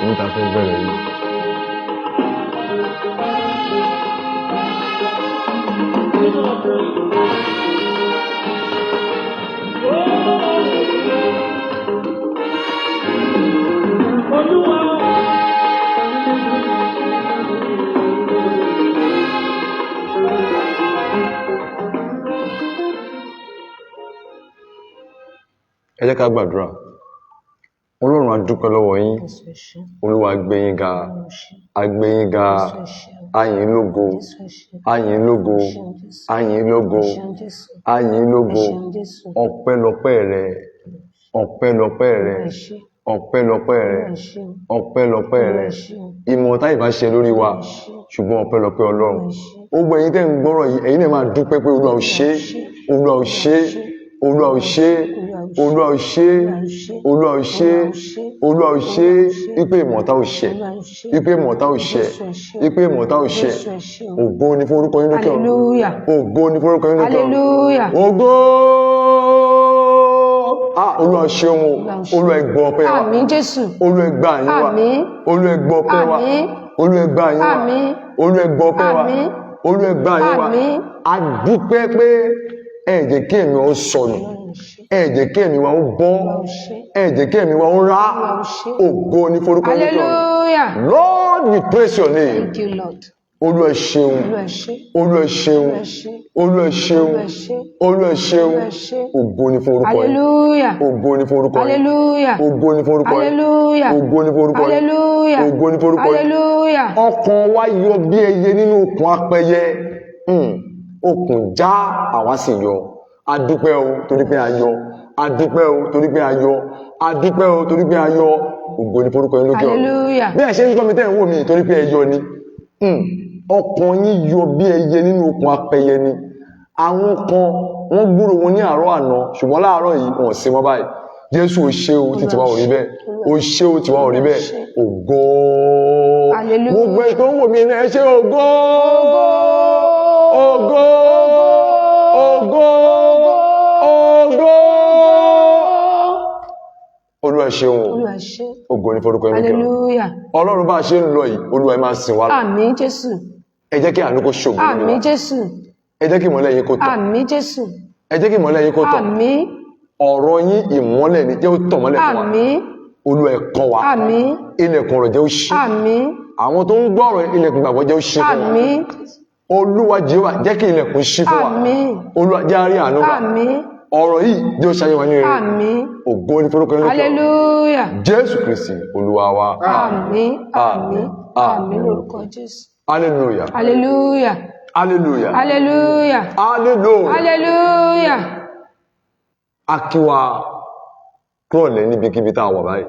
Ní ta fẹ́ bẹ̀rẹ̀ yìí. Ẹ jẹ́ ká gbàdúrà. Ọlọ́run, a dúpẹ́ lọ́wọ́ yín. Jésù, ẹ ṣé. Olúwa, gbé yín ga. Olúwa, ṣé. A gbé yín ga. Jésù, ẹ ṣé. A yìn yín lógo. Jésù, ẹ ṣé. A yìn yín lógo. Ẹ ṣeun Jésù. A yìn yín lógo. Ẹ ṣeun Jésù. A yìn yín lógo. Ẹ ṣeun Jésù. Ọpẹ́lọpẹ́ rẹ, ọpẹ́lọpẹ́ rẹ, Olúwa, ẹ ṣé. ọpẹ́lọpẹ́ rẹ, Olúwa, ẹ ṣé. ọpẹ́lọpẹ́ rẹ. Olúwa, ẹ ṣé. Ìmọ̀ ọ̀tá ìbá ṣe lórí wa, Olúwa, ẹ ṣé. ṣùgbọ́n ọpẹ́lọpẹ́ Ọlọ́run. Olúwa, ẹ ṣé. Gbogbo ẹ̀yin tẹ́ ń gbọ́rọ̀ yìí, ẹ̀yin náà máa dúpẹ́ pé Olúwa ò ṣe, Olúwa ò ṣe, Olúwa ò ṣe, Olúwa ò ṣe, Olúwa ò ṣe, Olúwa ò ṣe, ipe ìmọ̀ta ò ṣe, Olúwa, ẹ ṣé. ipe ìmọ̀ta ò ṣe, Jésù, ẹ ṣé. ipe ìmọ̀ta ò ṣe. Jésù, ẹ ṣé. Ògo ni fún orúkọ yín lókè ọ̀run. Hallelujah. Ògo ni fún orúkọ yín lókè ọ̀run. Hallelujah. Ògo! Ah, Olúwa ṣeun o. Olúwa, ẹ gbọ́ ọpẹ́ wa. Àmín Jésù. Olúwa, ẹ gbà yín wa. Àmín. Olúwa, ẹ gbọ́ ọpẹ́ wa. Àmín. Olúwa, ẹ gbà yín wa. Àmín. Olúwa, ẹ gbọ́ ọpẹ́ wa. Àmín. Olúwa, ẹ gbà yín wa. Àmín. A dúpẹ́ pé ẹ jẹ́ kí ẹ̀mí wa ó sọnù, ẹ jẹ́ kí ẹ̀mí wa ó bọ́, Olúwa, ṣé. ẹ jẹ́ kí ẹ̀mí wa ó rá. Olúwa, ṣé. Ògo ni fún orúkọ yín lókè ọ̀run. Hallelujah. Lord, we praise your name. Thank you, Lord. Olúwa ṣeun. Olúwa, ṣé. Olúwa ṣeun. Olúwa, ṣé. Olúwa ṣeun. Olúwa, ṣé. Olúwa ṣeun. Olúwa, ṣé. Ògo ni fún orúkọ yín. Hallelujah. Ògo ni fún orúkọ yín. Hallelujah. Ògo ni fún orúkọ yín. Hallelujah. Ògo ni fún orúkọ yín. Hallelujah. Ògo ni fún orúkọ yín. Hallelujah. Ọkàn wa yọ bí ẹyẹ nínú okùn apẹyẹ. Okùn já, àwa sì yọ. A dúpẹ́ o torí pé a yọ. A dúpẹ́ o torí pé a yọ. A dúpẹ́ o torí pé a yọ. Ògo ni fún orúkọ yín lókè ọ̀run. Hallelujah. Bí ẹ ṣe ń gbọ́ mi, tẹ́ ń wò mí, torí pé ẹ yọ ni. Ọkàn yín yọ bí ẹyẹ nínú okùn apẹyẹ ni. Àwọn kan, wọ́n gbúrò wọn ní àárọ̀ àná, ṣùgbọ́n láàárọ̀ yìí, wọn ò sí mọ́ báyìí. Jésù, ò ṣe o, títí wa ò rí bẹ́ẹ̀. Ò ṣe o, tiwa ò rí bẹ́ẹ̀. Ògo. Hallelujah. Gbogbo ẹ tó ń wò mí, ẹ ṣe ògo, ògo, ògo, ògo. Olúwa ṣeun o. Olúwa, ṣé. Ògo ní forúkọ yín lókè ọ̀run. Hallelujah. Ọlọ́run, bá a ṣe ń lọ yìí, Olúwa, ẹ máa sìn wá lọ. Àmín Jésù. Ẹ jẹ́ kí àánú kó ṣògo lórí Àmín wa. Jésù. Ẹ jẹ́ kí ìmọ́lẹ̀ yín kó tàn. Àmín Jésù. Ẹ jẹ́ kí ìmọ́lẹ̀ yín kó tàn. Àmín. Ọ̀rọ̀ yín ìmọ́lẹ̀ ni, jẹ́ ó tàn mọ́lẹ̀ fún wa. Àmín. Olúwa, ẹ kọ́ wa. Àmín. Ilẹ̀kùn ọ̀rọ̀ jẹ́ ó ṣí. Àmín. Àwọn tó ń gbọ́ ọ̀rọ̀, ilẹ̀kùn gbàgbọ́ jẹ́ ó ṣí fún wa. Àmín. Olúwa Jèhófà, jẹ́ kí ilẹ̀kùn ṣí fún wa. Àmín. Olúwa, jẹ́ á rí àánú gbà. Àmín. Ọ̀rọ̀ yìí jẹ́ ó ṣayé wa ní rere. Àmín. Ògo ní forúkọ yín lókè ọ̀run. Hallelujah. Jésù Kristi Olúwa wa. Àmín, àmín, àmín lórúkọ Jésù. Hallelujah. Hallelujah. Hallelujah. Hallelujah. Hallelujah. Hallelujah. A kí wa kúrọ̀lẹ́ níbikíbi tá a wà báyìí.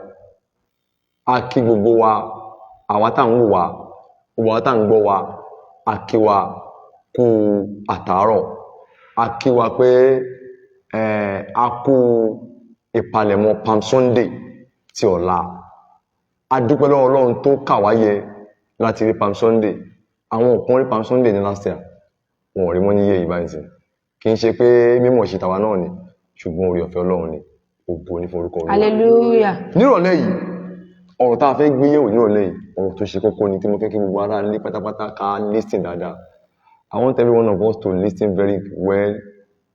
A kí gbogbo wa, àwa tá ń wò wá, gbogbo àwa tá ń gbọ́ wa, a kí wa kú àtàárọ̀. A kí wa pé a kú ìpalẹ̀mọ́ Palm Sunday ti ọ̀la. A dúpẹ́ lọ́wọ́ Ọlọ́run tó kà wá yẹ láti rí Palm Sunday. Àwọn kan rí Palm Sunday ní last year, wọn ò rí mọ́ ní yé yìí báyìí sí. Kì í ṣe pé mímọ̀ ṣe tàwa náà ni, ṣùgbọ́n oore ọ̀fẹ́ Ọlọ́run ni. Ògo ní forúkọ Olúwa. Hallelujah. Nírọ̀lẹ́ yìí, ọ̀rọ̀ tá a fẹ́ gbé yẹ̀wò nírọ̀lẹ́ yìí, ọ̀rọ̀ tó ṣe kókó ni, tí mo fẹ́ kí gbogbo ará lé pátápátá ká listen dáadáa. I want every one of us to listen very well.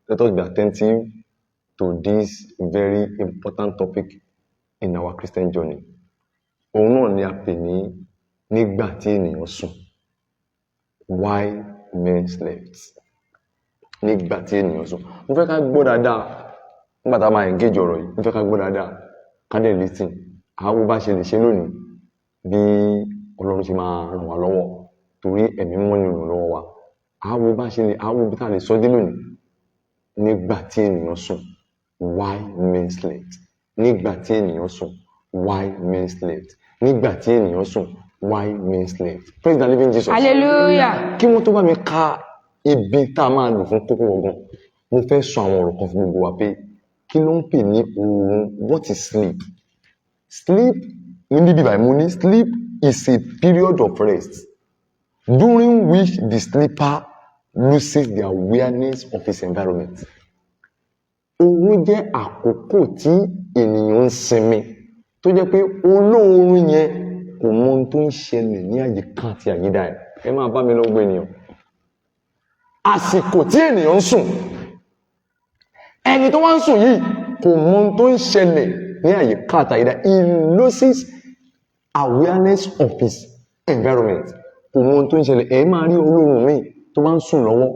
Let us be attentive to this very important topic in our Christian journey. Òun náà ni a pè ní "Nígbà tí ènìyàn sùn", "Why Men Slept". Nígbà tí ènìyàn sùn. Mo fẹ́ ká gbọ́ dáadáa nígbà tá a máa engage ọ̀rọ̀ yìí. Mo fẹ́ ká gbọ́ dáadáa, ká dẹ̀ listen. Àwọn bá ṣe lè ṣe lónìí, bí Ọlọ́run ṣe máa ràn wá lọ́wọ́, torí Ẹ̀mí Mímọ́ ni olùrànlọ́wọ́ wa. Àwọn bá ṣe lè, àwọn bí tá a lè sọ dé lónìí. Nígbà tí ènìyàn sùn, "Why Men Slept". Nígbà tí ènìyàn sùn, "Why Men Slept". Nígbà tí ènìyàn sùn, "Why Men Slept". Praise the living Jesus. Hallelujah. Kí wọ́n tó bá mi ka ibi tá a máa lò fún kókó gangan, mo fẹ́ sọ àwọn ọ̀rọ̀ kan fún gbogbo wa pé kí ló ń pè ní oorun? What is sleep? Sleep ní bíbí báyìí, mo ní sleep is a period of rest during which the sleeper loses the awareness of his environment. Oorun jẹ́ àkókò tí ènìyàn ń sinmi, tó jẹ́ pé olóorun yẹn kò kò mọ ohun tó ń ṣẹlẹ̀ ní àyíká àti àyídà ẹ̀. Ẹ máa bá mi lọ gbọ́ ènìyàn. Àsìkò tí ènìyàn ń sùn, ẹni tó wá ń sùn yìí kò mọ ohun tó ń ṣẹlẹ̀ ní àyíká àti àyídà. He loses awareness of his environment. Kò mọ ohun tó ń ṣẹlẹ̀. Ẹ máa rí olóorun míì tó bá ń sùn lọ́wọ́,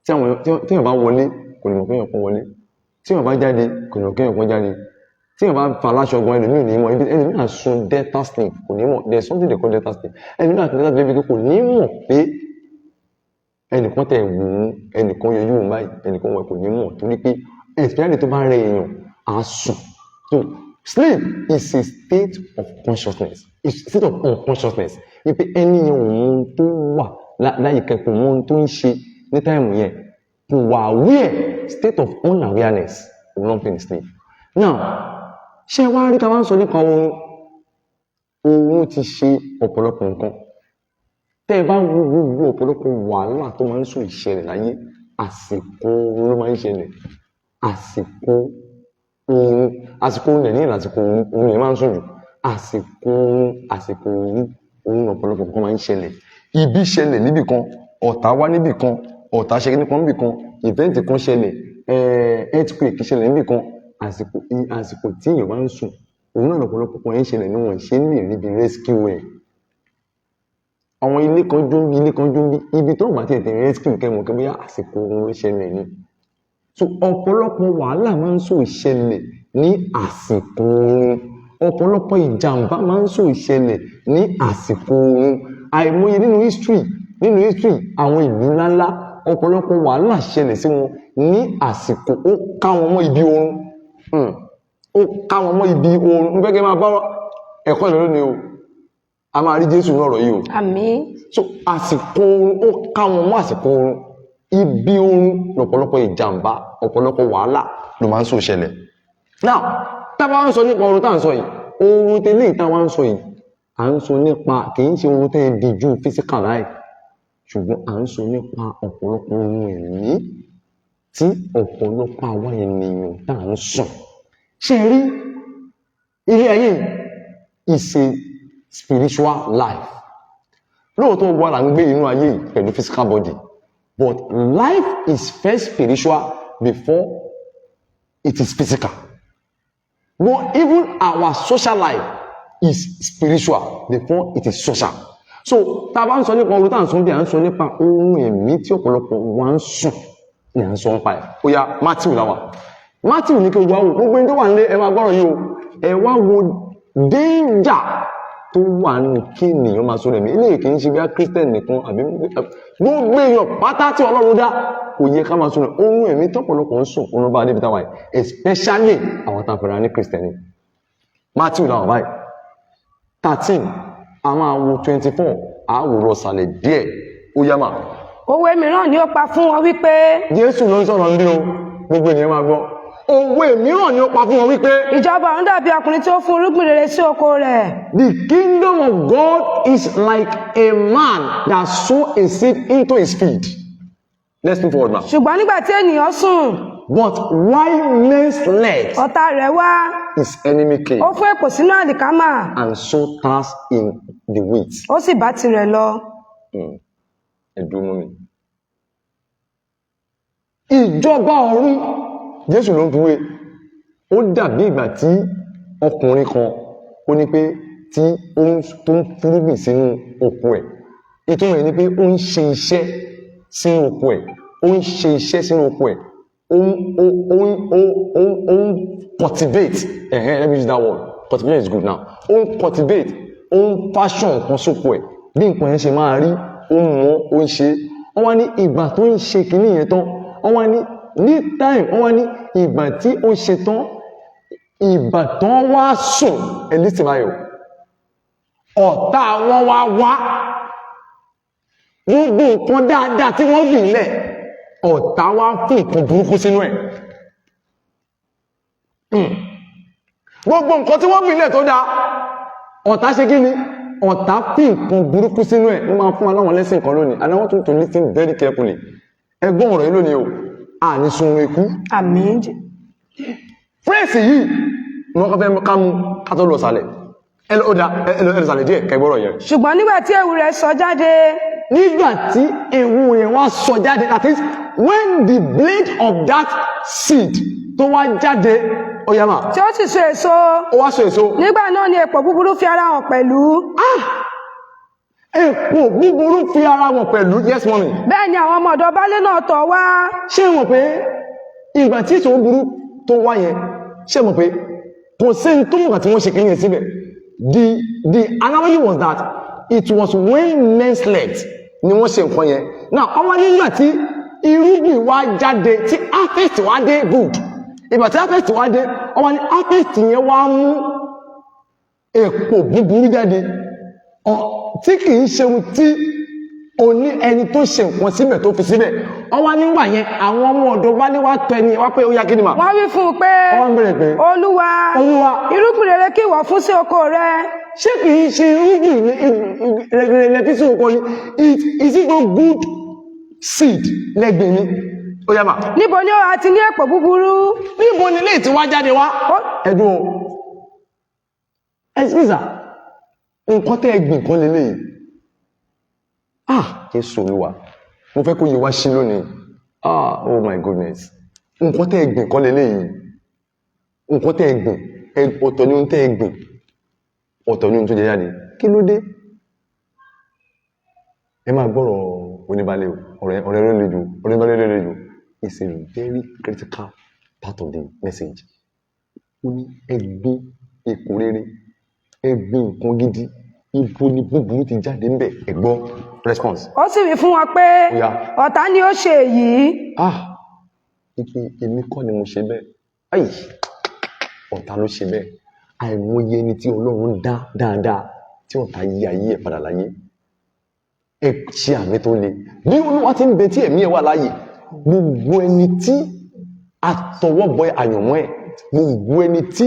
tí àwọn tí èèyàn bá wọlé, kò ní mọ̀ pé èèyàn kan wọlé. Tí èèyàn bá jáde, kò ní mọ̀ pé èèyàn kan jáde. Tí èèyàn bá fa aláṣọ gan, ẹlòmíì ò ní mọ̀. Ibi ẹlòmíì á sùn delta sleep, kò ní mọ̀. There is something they call delta sleep. Ẹlòmíì á sùn delta sleep, kò ní mọ̀ pé ẹnìkan tẹ̀ wò ó, ẹnìkan yọjú wò báyìí, ẹnìkan wọ̀, kò ní mọ̀, torí pé especially tó bá rẹ èèyàn, á sùn. So sleep is a state of consciousness, it's a state of unconsciousness, wípé ẹni yẹn ò mọ ohun tó wà láyìíká, kò mọ ohun tó ń ṣe ní time yẹn, kò wà aware. State of unawareness òun ló ń pè ní sleep. Now, ṣé wàá rí, ta bá ń sọ nípa oorun, oorun ti ṣe ọ̀pọ̀lọpọ̀ nǹkan. Tẹ́ ẹ bá wo gbogbo ọ̀pọ̀lọpọ̀ wàhálà tó máa ń sùn ìṣẹ̀lẹ̀ láyé, àsìkò oorun ló máa ń ṣẹlẹ̀. Àsìkò oorun, àsìkò oorun dẹ̀ ní àsìkò oorun, oorun yẹn máa ń sùn jù. Àsìkò oorun, àsìkò oorun, oorun ọ̀pọ̀lọpọ̀ nǹkan máa ń ṣẹlẹ̀. Ibi ṣẹlẹ̀ níbì kan, ọ̀tá wá níbì kan, ọ̀tá ṣe kíní kan níbì kan, event kan ṣẹlẹ̀, earthquake ṣẹlẹ̀ níbì kan. Àsìkò tí èèyàn bá ń sùn, òun náà lọ́pọ̀lọpọ̀ kan ń ṣẹlẹ̀ ní wọ́n ṣe ń lè ríbi rescue ẹ̀. Àwọn ilé kan jó ń bí, ilé kan jó ń bí, ibi tó bá tètè rescue, kẹ́mọ̀ kẹ́ bóyá àsìkò oorun ló ṣẹlẹ̀ ni. So ọ̀pọ̀lọpọ̀ wàhálà máa ń sọ ìṣẹ̀lẹ̀ ní àsìkò oorun. Ọ̀pọ̀lọpọ̀ ìjàmbá máa ń sọ ìṣẹ̀lẹ̀ ní àsìkò oorun. Àìmọye nínú history àwọn ìlú ńláńlá, ọ̀pọ̀lọpọ̀ wàhálà ṣẹlẹ̀ sí wọn ní àsìkò, ó ká wọn mọ́ ibi oorun. Ó ká wọn mọ́ ibi oorun. Mo fẹ́ kẹ́ máa bá ẹ̀kọ́ ìlú lónìí o. A máa rí Jésù ní ọ̀rọ̀ yìí o. Àmín. So àsìkò oorun, ó ká wọn mọ́ àsìkò oorun. Ibi oorun lọ́pọ̀lọpọ̀ ìjàmbá, ọ̀pọ̀lọpọ̀ wàhálà ló máa ń sọ ṣẹlẹ̀. Now, tá a bá ń sọ nípa oorun tá à ń sọ yìí, oorun tẹ́lẹ̀ tá a wá ń sọ yìí, à ń sọ nípa, kì í ṣe oorun tẹ́ ẹ díjú physical life, ṣùgbọ́n à ń sọ nípa ọ̀pọ̀lọpọ̀ oorun ẹ̀mí tí ọ̀pọ̀lọpọ̀ àwa ènìyàn tá à ń sùn. Ṣe rí ilé ayé is a spiritual life. Lóòótọ́, gbogbo ara ń gbé inú ayé yìí pẹ̀lú physical body, but life is first spiritual before it is physical. But even our social life is spiritual before it is social. So tá a bá ń sọ nípa oorun tá à ń sọ bí, à ń sọ nípa oorun ẹ̀mí tí ọ̀pọ̀lọpọ̀ wa ń sùn ni à ń sọ nípa ẹ̀. Ó yá, Matthew làwà. Matthew ní kí o wá wò. Gbogbo ẹni tó wà nílé, ẹ máa gbọ́rọ̀ yìí o. Ẹ wá wo danger tó wà nínú kí ènìyàn máa sọ ẹ̀mí. Eléyìí kì í ṣe bí i Christian nìkan àbí gbogbo èèyàn pátá tí Ọlọ́run dá, kò yẹ ká máa sọ ẹ̀mí. Oorun ẹ̀mí tọ́pọ̀lọpọ̀ ń sùn, oorun bá débi táwa yìí, especially àwọn tá a fẹ́ra ní Christian. Matthew làwọn báyìí, 13, a máa wo 24, a wò lọ sàlẹ̀ díẹ̀. Ó yá mà. Òwe mìíràn ni ó pa fún wọn wípé. Jésù ló ń sọ̀rọ̀ níbí o. Gbogbo ènìyàn máa gbọ́. Òwe mìíràn ni ó pa fún wọn wípé. Ìjọba ọ̀run dàbí ọkùnrin tí ó fún irúgbìn rere sí oko rẹ̀. The kingdom of God is like a man that sow a seed into his field. Let's move forward now. Ṣùgbọ́n nígbà tí ènìyàn sùn, But while men slept, ọ̀tá rẹ̀ wá, his enemy came ó fún èpò sínú àlìkámà, and sowed tares in the wheat. ó sì bá tirẹ̀ lọ. Ẹ dúró mọ́ mi. Ìjọba ọ̀run, Jésù ló ń fi wé. Ó dàbí ìgbà tí ọkùnrin kan, ó ní pé tí ó ń tó ń fúrúgbìn sínú oko ẹ̀. Ìtumọ̀ ẹ̀ ni pé ó ń ṣe iṣẹ́ sínú oko ẹ̀. Ó ń ṣe iṣẹ́ sínú oko ẹ̀. Ó ń cultivate. Ẹ̀hẹ́n, let me use that word. Cultivate is good now. Ó ń cultivate, ó ń fashion nǹkan sóko ẹ̀. Bí nǹkan yẹn ṣe máa rí, ó ń mọ̀, ó ń ṣe. Wọ́n wá ní ìgbà tó ń ṣe kinní yẹn tán, wọ́n wá ní time, wọ́n wá ní ìgbà tí ó ṣe tán, ìgbà tán wá sùn, ẹ listen báyìí o, ọ̀tá wọn wá wá, gbogbo nǹkan dáadáa tí wọ́n gbìn lẹ̀, ọ̀tá wá fún nǹkan burúkú sínú ẹ̀. Gbogbo nǹkan tí wọ́n gbìn lẹ̀ tó dáa, ọ̀tá ṣe kí ni? Ọ̀tá fún nǹkan burúkú sínú ẹ̀. Wọ́n máa fún wa láwọn lẹ́sìn kan lónìí, and I want you to listen very carefully. Ẹgbọ́n ọ̀rọ̀ yìí lónìí o. Àní sun ikú. Àmín. Phrase yìí ni wọ́n kọ́ fẹ́ ká mú ká tó lọ sàlẹ̀. Ẹ lọ ó da, ẹ lọ sàlẹ̀ díẹ̀ kẹgbọ́rọ̀ yẹn. Ṣùgbọ́n nígbà tí ewu rẹ̀ sọ jáde, Nígbà tí ewu yẹn wá sọ jáde, that is when the blade of that seed tó wá jáde, ó yá mà. Tí ó sì so èso, Ó wá so èso. nígbà náà ni èpò búburú fi ara hàn pẹ̀lú. Ah, èpò búburú fi ara wọn pẹ̀lú. Yes, mommy. Bẹ́ẹ̀ ni àwọn ọmọ ọ̀dọ̀ baálé náà tọ̀ wá. Ṣé mọ̀ pé ìgbà tí èso búburú tó wá yẹn, ṣé mọ̀ pé kò sí ní tó mọ̀gbà tí wọ́n ṣe kí yẹn síbẹ̀? The analogy was that it was when men slept ni wọ́n ṣe nǹkan yẹn. Now, ọwọ́ nígbà tí irúgbìn wá jáde, tí harvest wá dé, good, ìgbà tí harvest wá dé, ọwọ́ ní harvest yẹn wá mú èpò búburú jáde tí kì í ṣe ohun tí oní ẹni tó ṣe nǹkan síbẹ̀ tó fi síbẹ̀. Ọwọ́ nígbà yẹn, àwọn ọmọ ọ̀dọ̀ wálé wá tọ ẹni wá pé ó yá, kí ni mà? Wọ́n wí fún un pé, Wọ́n bẹ̀rẹ̀ pé, Olúwa, Olúwa, irúgbìn rere kí ìwọ fún sí oko rẹ. Ṣé kì í ṣe irúgbìn rere lẹ fi sí oko ni? Is it not good seed lẹ́gbẹ̀ẹ́ ni? Ó yá mà. Níbo ni ó ti ní èpò búburú? Níbo ni ilé tí wá jáde wá? Ẹ̀dùn o, ẹ sísà, nǹkan tẹ́ ẹ gbìn kan lélẹ́yìí. Ah, Jésù Olúwa, mo fẹ́ kó yẹ wá sí lónìí. Ah, oh my goodness, nǹkan tẹ́ ẹ gbìn kan lélẹ́yìí. Nǹkan tẹ́ ẹ gbìn, ọ̀tọ̀ ni ohun tẹ́ ẹ gbìn, ọ̀tọ̀ ni ohun tó jẹ jáde. Kí ló dé? Ẹ máa gbọ́rọ̀ oníbalẹ̀ o. Ọ̀rẹ́ ló le jù, ọ̀rẹ́ oníbalẹ̀ ló le jù. It's a very critical part of the message. Ó ní ẹ gbìn èpò rere, ẹ gbìn nǹkan gidi, ibo ni búburú ti jáde ń bẹ̀? Ẹ gbọ́ response. Ó sì wí fún wọn pé, Ó yá. Ọ̀tá ni ó ṣe èyí. Ah, ipe èmi kọ́ ni mo ṣe bẹ́ẹ̀. Ayi, ọ̀tá ló ṣe bẹ́ẹ̀. Àìmọye ẹni tí Ọlọ́run dá dáadáa tí ọ̀tá yí ayé ẹ̀ padà láyé. Ẹ ṣe àmì tó le. Bí Olúwa ti ń bẹ tí ẹ̀mí ẹ̀ wà láàyè, gbogbo ẹni tí àtọwọ́bọ àyànmọ́ ẹ̀, gbogbo ẹni tí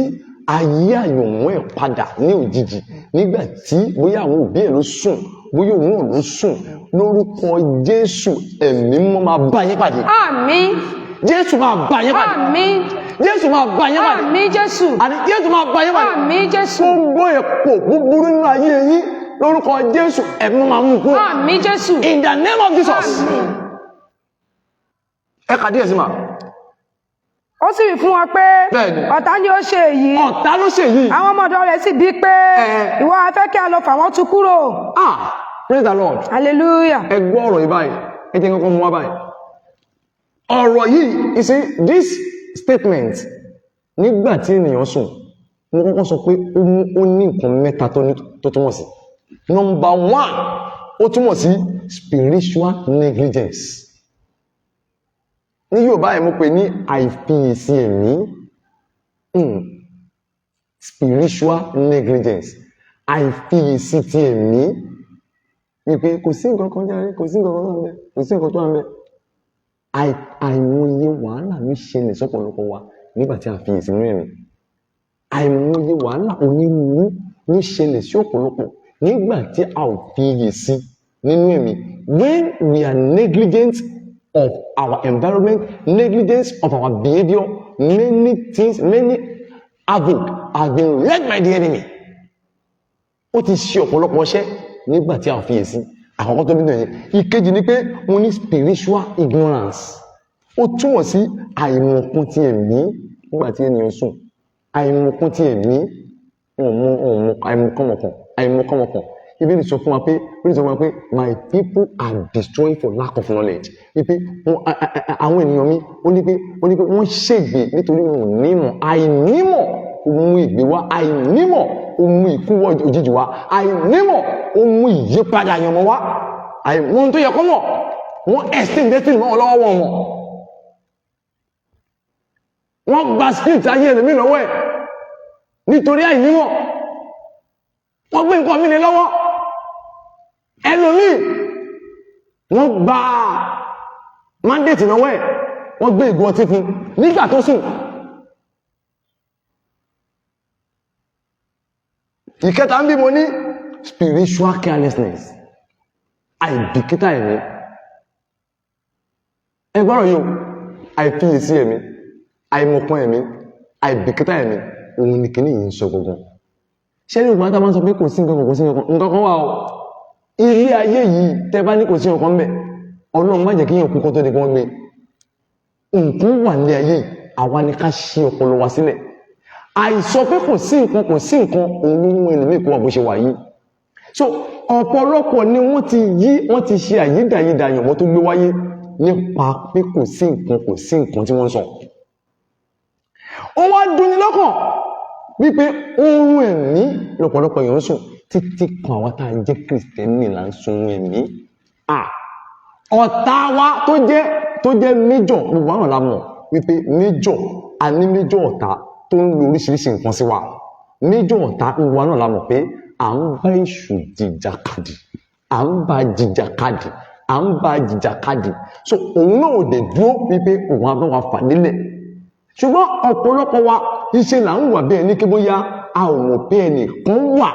ayé àyànmọ́ ẹ̀ padà ní òjijì nígbà tí bóyá àwọn òbí ẹ̀ ló sùn, bóyá òun ò ló sùn, lórúkọ Jésù, ẹ̀mí mọ́ máa bá yín pàdé. Àmín. Jésù máa bá yín pàdé. Àmín. Jésù máa bá yín pàdé. Àmín, Jésù. Àní Jésù máa bá yín pàdé. Àmín, Jésù. Gbogbo èpò búburú nínú ayé yín, lórúkọ Jésù, ẹ̀mí máa mú kúrò. Àmín, Jésù. In the name of Jesus. Àmín. Ẹ kà díẹ̀ sí ma. Ó sì wí fún wọn pé, Bẹ́ẹ̀ni. ọ̀tá ni ó ṣe èyí. Ọ̀tá ló ṣe yìí. Àwọn ọmọ ọ̀dọ̀ rẹ̀ sì bí pé, ìwọ a fẹ́ kí a lọ fà wọ́n tu kúrò? Ah, praise the Lord. Hallelujah. Ẹ gbọ́ ọ̀rọ̀ yìí báyìí. Ẹ jẹ́ kọ́kọ́ mú wá báyìí. Ọ̀rọ̀ yìí, you see this statement, nígbà tí ènìyàn sùn, mo kọ́kọ́ sọ pé ó mú ó ní nǹkan mẹ́ta tó ní tó túmọ̀ sí. Number one, ó túmọ̀ sí spiritual negligence. Ní Yorùbá ẹ̀, mo pè ní àìfiyèsí ẹ̀mí. Spiritual negligence, àìfiyèsí ti ẹ̀mí, wípé kò sí nǹkan kan jáde, kò sí nǹkan kan tó wà ńbẹ̀, kò sí nǹkan tó wà ńbẹ̀. Àìmọye wàhálà ló ṣẹlẹ̀ sọ́pọ̀lọpọ̀ wa nígbà tí a fiyèsí nínú ẹ̀mí. Àìmọye wàhálà onírúurú ló ṣẹlẹ̀ sí ọ̀pọ̀lọpọ̀ nígbà tí a ò fiyèsí nínú ẹ̀mí. When we are negligent of our environment, negligence of our behaviour, many things, many havoc have been wreaked by the enemy. Ó ti ṣe ọ̀pọ̀lọpọ̀ iṣẹ́ nígbà tí a ò fiyèsí. Àkọ́kọ́ tó bí nìyẹn. Ìkejì ni pé mo ní spiritual ignorance. Ó túmọ̀ sí àìmọ̀kan ti ẹ̀mí nígbà tí ènìyàn sùn. Àìmọ̀kan ti ẹ̀mí, wọn mọ wọn mọ àìmọ̀kànmọ̀kàn, àìmọ̀kànmọ̀kàn. Bíbélì sọ fún wa pé, Bíbélì sọ fún wa pé, "My people are destroyed for lack of knowledge." Wípé àwọn ènìyàn mi, ó ní pé wọ́n ṣègbè nítorí wọn ò nímọ̀. Àìnímọ̀ ó mú ìgbé wá, àìnímọ̀ ó mú ikú wọ òjijì wá, àìnímọ̀ ó mú ìyípadà àyànmọ́ wá. Àìmọ̀ ohun tó yẹ kó mọ̀, wọ́n extend destiny mọ́ ọ lọ́wọ́, wọn mọ̀. Wọ́n gba script ayé ẹlòmíì lọ́wọ́ ẹ̀ nítorí àìnímọ̀. Wọ́n gbé nǹkan mi lé lọ́wọ́ ẹlòmíì, wọ́n gba mandate lọ́wọ́ ẹ̀, wọ́n gbé ìgò ọtí fún nígbà tó sùn. Ìkẹta ń bí, mo ní spiritual carelessness, àìbìkítà ẹ̀mí. Ẹ gbọ́rọ̀ yìí o. Àìfiyèsí ẹ̀mí, àìmọ̀kan ẹ̀mí, àìbìkítà ẹ̀mí, òun ni kìíní yìí ń sọ gbogbo. Ṣé ní ìgbà tá a máa ń sọ pé kò sí nǹkan kan, kò sí nǹkan kan, nǹkan kan wà o. Ilé ayé yìí, tẹ́ bá ní kò sí nǹkan kan mbẹ̀, Ọlọ́run má jẹ́ kí èèyàn kú kó tó di kí wọ́n gbé. Nǹkan wà ní ayé yìí, àwa ni ká ṣí ọpọlọ wa sílẹ̀. Àìsọ pé kò sí nǹkan, kò sí nǹkan, òun ló mú ẹlòmíì kó wà bó ṣe wà yìí. So ọ̀pọ̀lọpọ̀ ni wọ́n ti yí, wọ́n ti ṣe àyídàyídà àyànmọ́ tó gbé wáyé nípa pé kò sí nǹkan, kò sí nǹkan tí wọ́n ń sọ. Ó wá dunni lọ́kàn wípé oorun ẹ̀mí lọ́pọ̀lọpọ̀ èèyàn ń sùn, títí kan àwa tá a jẹ́ Kìrìsìtẹ́nì là ń sun oorun ẹ̀mí. Ọ̀tá wa tó jẹ́ major, gbogbo àwọn la mọ̀ wípé major, a ní major ọ̀tá tó ń lo oríṣiríṣi nǹkan sí wa. Major ọ̀tá, gbogbo àwọn la mọ̀ pé à ń bá èṣù jìjàkadì, à ń bá jìjàkadì, à ń bá jìjàkadì. So òun náà ò dé dúró wípé òun á bá wa fà nílẹ̀, ṣùgbọ́n ọ̀pọ̀lọpọ̀ wa, iṣẹ́ là ń wà bẹ́ẹ̀ ní kí bóyá a ò mọ̀ pé ẹnìkan wà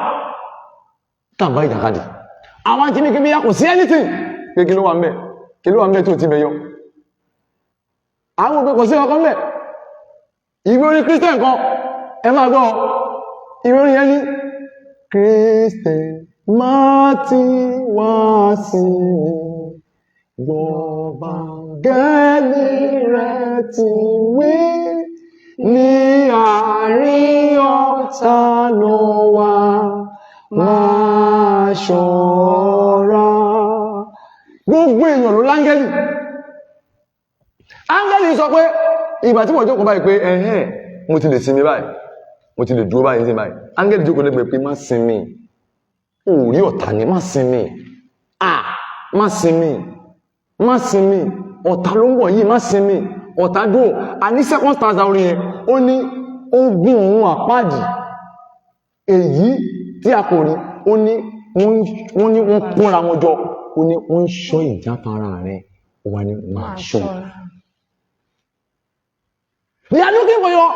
tá à ń bá ìjàkadì. Àwọn àti ní kí bóyá kò sí anything, pé kí ló wà ń bẹ̀, kí ló wà ń bẹ̀ tó ti bẹ̀ yọ. Àwọn òpin kò sí ọkàn bẹ̀. Ìwé orin Christian kan, ẹ máa gbọ́ ìwé orin yẹn ní Christian má ti wá sí mi, gbọ́ báńgẹ́lì rẹ̀ ti wí, ní àárín ọ̀tá ló wà, máa ṣọ́ra. Gbogbo èèyàn ló láńgẹ́lì. Áńgẹ́lì sọ pé ìgbà tí wọ́n jókòó báyìí pé ẹ̀hẹ́n, mo ti lè sinmi báyìí, mo ti lè dúró báyìí sí báyìí, áńgẹ́lì jókòó lẹ́gbẹ̀ẹ́ pé má sinmi, ò rí ọ̀tá ni, má sinmi, à má sinmi, má sinmi, ọ̀tá ló ń bọ̀ yìí, má sinmi, ọ̀tá dúró. A ní second stanza orin yẹn, ó ní ogun ọ̀run àpáàdì èyí tí a kò rí, ó ní wọ́n ní wọ́n kóra wọn jọ, ó ní wọ́n ń ṣọ́ ìjáfara rẹ̀, ó wá ní máa ṣọ́. They are looking for your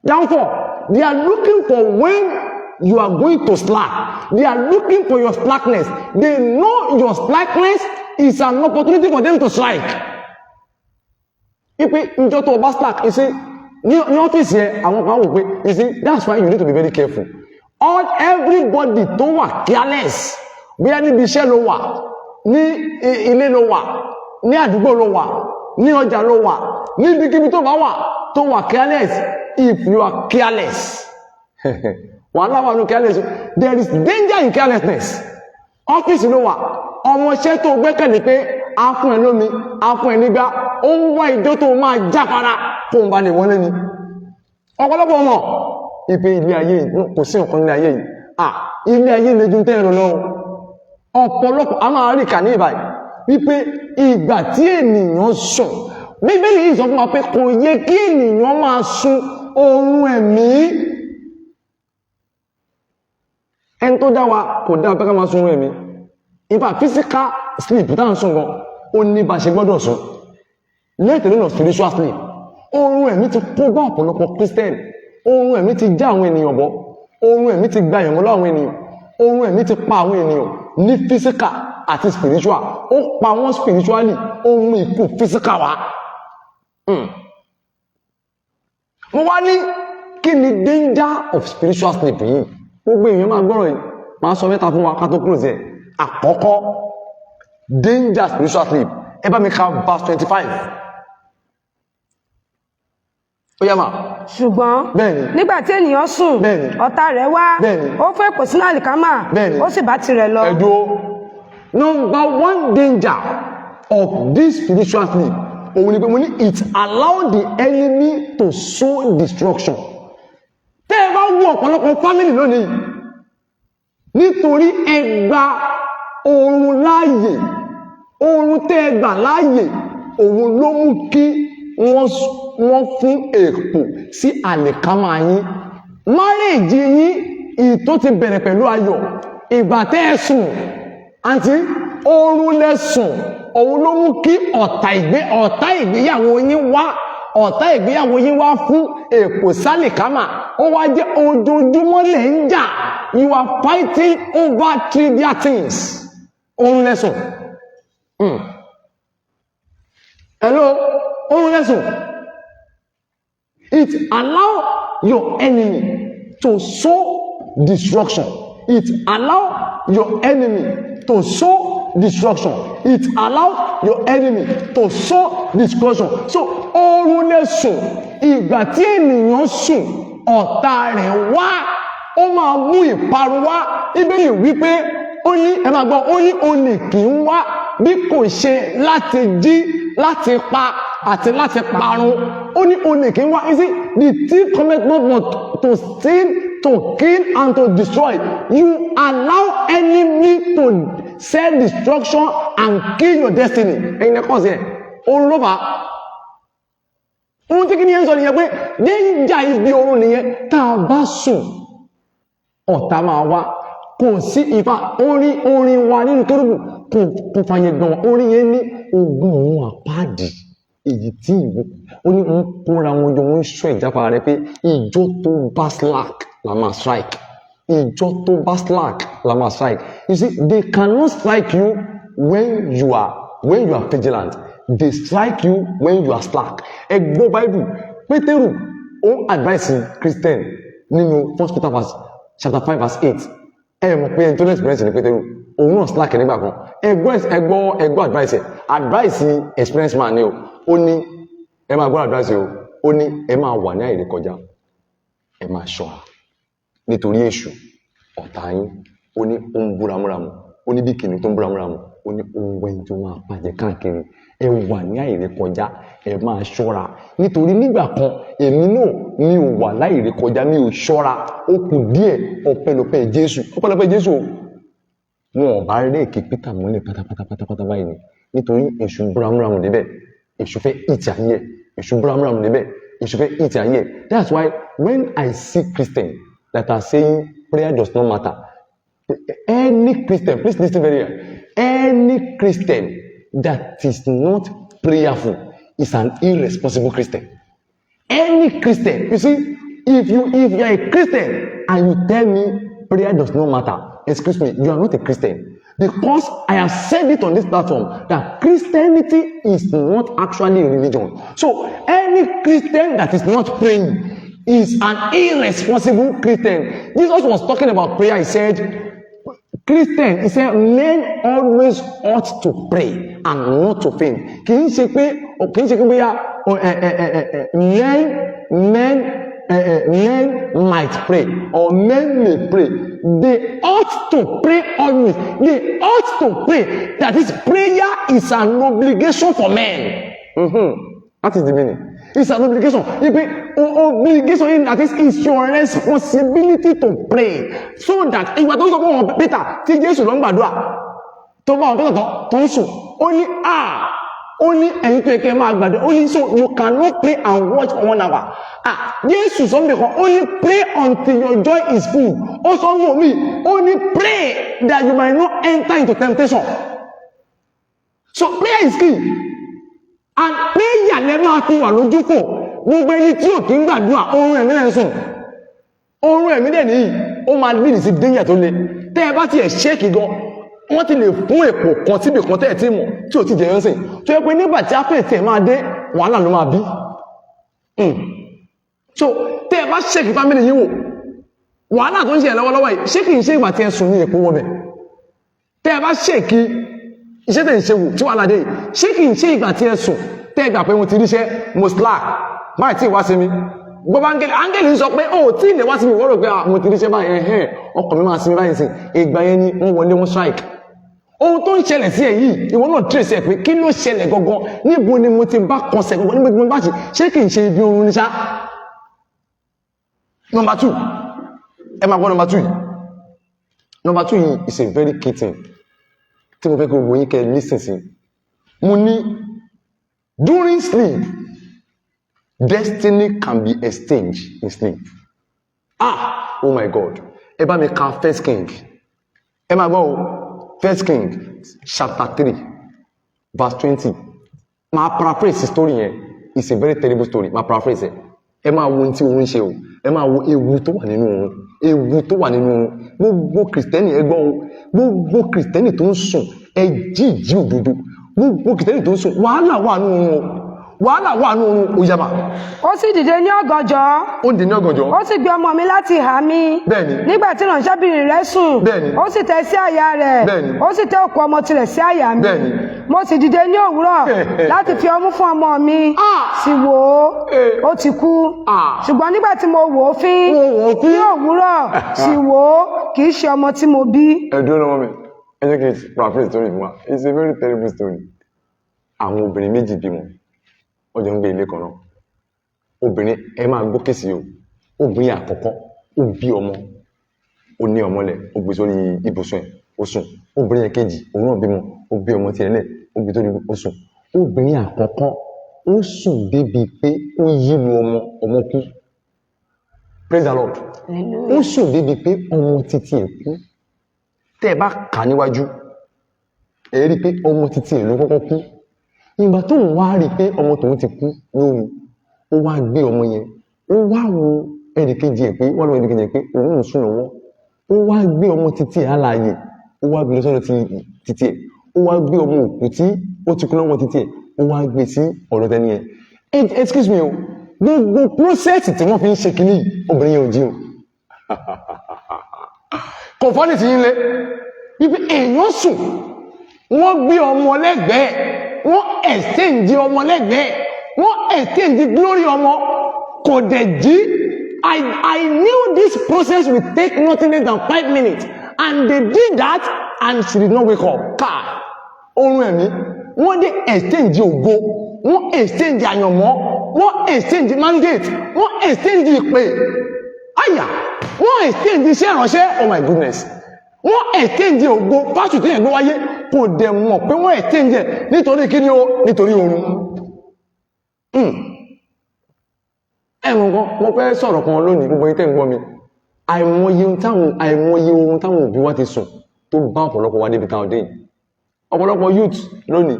downfall. They are looking for when you are going to slack. They are looking for your slackness. They know your slackness is an opportunity for them to strike. Ipe njọ́ tó o bá slack, you see, ní ọ́fíìsì yẹn, àwọn kan wò pé, you see, that's why you need to be very careful. All everybody tó wà careless, bóyá níbi iṣẹ́ ló wà, ní ilé ló wà, ní àdúgbò ló wà, ní ọjà ló wà, níbikíbi tó bá wà, tó wà careless, if you are careless, wàhálà wà ní careless. There is danger in carelessness. Ọ́fíìsì ló wà, ọmọọṣẹ́ tó gbẹ́kẹ̀lé pé a fún ẹ lómi, a fún ẹ nígbà, ó ń wá ìjọ tó máa jáfara kó ń ba lè wọlé ni. Ọ̀pọ̀lọpọ̀ ọmọ ìpè ilé ayé yìí, kò sí nǹkan ilé ayé yìí. Ah, ilé ayé le ju tẹ́ẹ̀rọ lọ. Ọ̀pọ̀lọpọ̀ a máa rí kà ní ìbàyìí wípé ìgbà tí ènìyàn sùn, Bíbélì yìí sọ fún wa pé kò yẹ kí ènìyàn máa sun oorun ẹ̀mí. Ẹni tó dá wa kò dá pé ká máa sun oorun ẹ̀mí. In fact, physical sleep tá à ń sùn gan, ó ní bá ṣe gbọ́dọ̀ sùn, let alone spiritual sleep. Oorun ẹ̀mí ti kó bá ọ̀pọ̀lọpọ̀ Christian. Oorun ẹ̀mí ti já àwọn ènìyàn bọ́. Oorun ẹ̀mí ti gba ìyànmọ́ lọ́wọ́ àwọn ènìyàn. Oorun ẹ̀mí ti pa àwọn ènìyàn ní physical àti spiritual. Ó pa wọ́n spiritually, ó mú ikú physical wá. Mo wá ní kí ni danger of spiritual sleep yìí? Gbogbo èèyàn máa gbọ́rọ̀ yìí, máa sọ mẹ́ta fún wa ká tó close ẹ̀. Àkọ́kọ́ danger spiritual sleep, ẹ bá mi ka verse 25. Ó yá mà. Ṣùgbọ́n Bẹ́ẹ̀ni. nígbà tí ènìyàn sùn, ọ̀tá rẹ̀ wá, ó fún èpò sínú àlìkámà, ó sì bá tirẹ̀ lọ. Ẹ̀dùn. Number one danger of this spiritual sleep, òun ni pé mo ní it allow the enemy to sow destruction. Tẹ́ ẹ bá wú ọ̀pọ̀lọpọ̀ family lónìí, nítorí ẹ gba oorun láàyè, oorun tẹ́ ẹ gbà láàyè, òun ló mú kí wọ́n fún èpò sí àlìkámà yín. Marriage yín ìtó ti bẹ̀rẹ̀ pẹ̀lú ayọ̀, ìgbà tẹ́ ẹ sùn, àǹtí, oorun lẹ sùn, òun ló mú kí ọ̀tá ìgbéyàwó yín wá. Ọ̀tá ìgbéyàwó yín wá fún èpò sálìkámà, ó wá jẹ́ ojoojúmọ́ lẹ̀ ń jà. You are fighting over trivial things. Oorun lẹ sùn. Hello, oorun lẹ sùn. It allow your enemy to sow destruction. It allow your enemy to sow destruction. It allow your enemy to sow destruction. So oorun lè sùn. Ìgbà tí ènìyàn sùn, ọ̀tá rẹ̀ wá, ó máa mú ìparun wá. Bíbélì wípé, ó ní, ẹ máa gbọ́, ó ní olè kì í wá bí kò ṣe láti jí, láti pa àti láti parun. Ó ní olè kì í wá. You see, the thief cometh not but to steal, to kill and to destroy. You allow enemy to sell destruction and kill your destiny. Ẹ̀yin ẹ̀kọ́ sí ẹ̀, oorun ló fà á. Ohun tí kí ni ẹ ń sọ nìyẹn, pé danger ibi oorun nìyẹn. Tá a bá sùn, ọ̀tá máa wá. Kò sí ìfà orin orin wa nínú kérúbù kò fàyè gbọ̀n. Orin yẹn ní ogun òun àpáàdì èyí tí ìwọ ó ní ń kóra wọn jọ, ń sọ ìjáfara rẹ pé ìjọ tó bá slack la máa strike, ìjọ tó bá slack la máa strike. You see, they cannot strike you when you are vigilant. They strike you when you are slack. Ẹ gbọ́ Bible, Pétérù ó advice Christian nínú First Peter verse chapter 5 verse 8. Ẹ mọ̀ pé ẹni tó ní experience ní Pétérù, òun náà slack nígbà kan. Ẹ gbọ́, ẹ gbọ́, ẹ gbọ́ advice ẹ. Advice experience man ni o. Ó ní, ẹ máa gbọ́ advice o, ó ní ẹ máa wà ní àìrékọjá, ẹ máa ṣọ́ra, nítorí èṣù ọ̀tá yín, ó ní ó ń búramúramù, ó ní bí kìnìún tó ń búramúramù, ó ní ó ń wẹ́ni tó máa bàjẹ́ káàkiri. Ẹ wà ní àìrékọjá, ẹ máa ṣọ́ra, nítorí nígbà kan èmi náà mi ò wà láìrékọjá, mi ò ṣọ́ra, ó kù díẹ̀, ọpẹ́lọpẹ́ Jésù, ọpẹ́lọpẹ́ Jésù o, wọn ò bá réèkì Peter mọ́lẹ̀ pátápátá pátápátá báyìí ni, nítorí èṣù búramúramù débẹ̀, èṣù fẹ́ ìtì ayé ẹ̀. Èṣù búramúramù débẹ̀, èṣù fẹ́ ìtì ayé ẹ̀. That's why when I see Christian that are saying prayer does not matter, any Christian, please listen very well, any Christian that is not prayerful is an irresponsible Christian. Any Christian, you see, if you are a Christian and you tell me prayer does not matter, excuse me, you are not a Christian, because I have said it on this platform that Christianity is not actually a religion. So any Christian that is not praying is an irresponsible Christian. Jesus was talking about prayer. He said Christian, he said men always ought to pray and not to faint. Kì í ṣe pé bóyá men might pray or men may pray. They ought to pray always. They ought to pray. That is, prayer is an obligation for men. That is the meaning. It's an obligation. Ipe obligation in that is, it's your responsibility to pray, so that ìgbà tó ń sọ fún wọn, Peter, tí Jésù lọ ń gbàdúrà, tó bá wọn Peter tó ń sùn, ó ní à, ó ní ẹ̀yin tó yẹ kẹ́ máa gbàdúrà. Ó ní so you cannot pray and watch for one hour. Ah, Jésù sọ níbi kan, ó ní pray until your joy is full. Ó sọ fún mi, ó ní pray that you might not enter into temptation. So prayer is key, and prayer lẹ máa fi wà lójú kò. Gbogbo ẹni tí ò kí ń gbàdúrà, oorun ẹ̀mí lẹ́ ń sùn. Oorun ẹ̀mí dẹ̀ nìyí, ó máa lead sí danger tó le. Tẹ́ ẹ bá tiẹ̀ ṣéèkì gan, wọ́n ti lè fún èpò kan síbì kan tẹ́ ẹ̀ tí mọ̀ tí ò ti jẹyọ sìn, tó yẹ pé nígbà tí ápẹ̀ tẹ̀ máa dé, wàhálà ló máa bí. So tẹ́ ẹ bá ṣéèkì family yìí wò, wàhálà tó ń ṣe lọ́wọ́lọ́wọ́ yìí, ṣé kì í ṣe ìgbà tí ẹ sùn ní èpò wọbẹ̀? Tẹ́ ẹ bá ṣéèkì iṣẹ́ tẹ̀ ń ṣe wò tí wàhálà dé yìí, ṣé kì í ṣe ìgbà tí ẹ sùn, tẹ́ ẹ gbà pé mo ti ríṣẹ́, mo slack, báyìí tí ì wá sí mi? Gbogbo áńgẹ́lì, áńgẹ́lì ń sọ pé ó tí ì lè wá sí mi. Wọ́n rò pé, ah, mo ti ríṣẹ́ báyìí, ẹ̀hẹ́n, ọkàn mi máa sinmi báyìí sìn. Ìgbà yẹn ni wọ́n wọlé, wọ́n strike. Ohun tó ń ṣẹlẹ̀ sí ẹ yìí, ìwọ náà trace ẹ pé kí ló ṣẹlẹ̀ gangan? Níbo ni mo ti bá kọsẹ̀ gangan? Níbo ni mo bá ṣe? Ṣé kì í ṣe ibi oorun ní ṣá? Number two, ẹ máa gbọ́ number two yìí. Number two yìí is a very key thing tí mo fẹ́ kí gbogbo yín kẹ́ listen sí. Mo ní during sleep, destiny can be exchanged in sleep. Ah, oh my God. Ẹ bá mi ka First King. Ẹ máa gbọ́ o, First King chapter 3 verse 20. Máa paraphrase story yẹn. It's a very terrible story. Máa paraphrase ẹ. Ẹ máa wo ohun tí oorun ń ṣe o. Ẹ máa wo ewu tó wà nínú oorun, ewu tó wà nínú oorun. Gbogbo Kìrìsìtẹ́nì, ẹ gbọ́ o, gbogbo Kìrìsìtẹ́nì tó ń sùn, ẹ jí ìjí òdodo. Gbogbo Kìrìsìtẹ́nì tó ń sùn, wàhálà wà nínú oorun o. Wàhálà wà ní oorun òyàmà. Ó sì dìde ní ọ̀gànjọ́. Ó dì ní ọ̀gànjọ́. Ó sì gbé ọmọ mi láti ìhà mi. Nígbà tí ìránṣẹ́bìnrin rẹ̀ sùn, ó sì tẹ́ sí àyà rẹ̀. Ó sì tẹ́ òkú ọmọ tirẹ̀ sí àyà mi. Mo sì dìde ní òwúrọ̀ láti fi ọmú fún ọmọ mi. Sì wò ó, ó ti kú. Ṣùgbọ́n nígbà tí mo wò ó fín Mo wò ó fín. ní òwúrọ̀, sì wò ó, kì í ṣe ọmọ tí mo bí. Ẹ dúró lọ́wọ́ mi, ẹ jẹ́ kí n paraphrase story fún wa. It's a very terrible story. Àwọn obìnrin méjì bímọ, wọ́n jọ ń gbé ilé kan náà. Obìnrin, ẹ máa gbọ́ case o. Obìnrin àkọ́kọ́, ó bí ọmọ, ó ní ọmọ lẹ̀, ó gbé sórí ibùsùn ẹ̀, ó sùn. Obìnrin ẹ̀kejì, òun náà bímọ, ó bí ọmọ tiẹ̀ lẹ̀, ó gbé sórí, ó sùn. Obìnrin àkọ́kọ́, ó sùn débi pé ó yí lu ọmọ, ọmọ kú. Praise the Lord. Ó sùn débi pé ọmọ títí ẹ̀ kú. Tẹ́ ẹ bá kà níwájú, ẹ rí i pé ọmọ títí ẹ̀ ló kọ́kọ́ kú. Ìgbà tó ń wá rí i pé ọmọ tòun ti kú lóru, ó wá gbé ọmọ yẹn, ó wá wo ẹnìkejì ẹ̀ pé wọ́n lọ ẹnìkejì ẹ̀ pé òun ń sùn lọ́wọ́. Ó wá gbé ọmọ títí ẹ̀ alààyè, ó wá gbé lọ sọ́dọ̀ títí ẹ̀. Ó wá gbé ọmọ òkú tí ó ti kú lọ́wọ́ títí ẹ̀, ó wá gbé sí ọ̀dọ̀ tẹni yẹn. Excuse me o, gbogbo process tí wọ́n fi ń ṣe kínní yìí, obìnrin yẹn ò jí o. Kò fọ́nì sí yín lé wípé èèyàn sùn, wọ́n gbé ọmọ lẹ́gbẹ̀ẹ́, wọ́n exchange ọmọ lẹ́gbẹ̀ẹ́, wọ́n exchange glory ọmọ, kò dẹ̀ jí. I knew this process will take nothing less than 5 minutes, and they did that and she did not wake up. Káà, oorun ẹ̀mí. Wọ́n dé exchange ògo, wọ́n exchange àyànmọ́, wọ́n exchange mandate, wọ́n exchange ìpè àyà, wọ́n exchange iṣẹ́ ìránṣẹ́. Oh my goodness! Wọ́n exchange ògo pásù tí yẹn gbé wáyé, kò dẹ̀ mọ̀ pé wọ́n exchange ẹ̀. Nítorí kí ni o? Nítorí oorun. Ẹ̀wọ̀n kan, mo fẹ́ sọ̀rọ̀ kan lónìí. Gbogbo yín tẹ́ ń gbọ́ mi, àìmọye ohun táwọn òbí wa ti sùn tó bá ọ̀pọ̀lọpọ̀ wa débi táwọn dé yìí. Ọ̀pọ̀lọpọ̀ youth lónìí,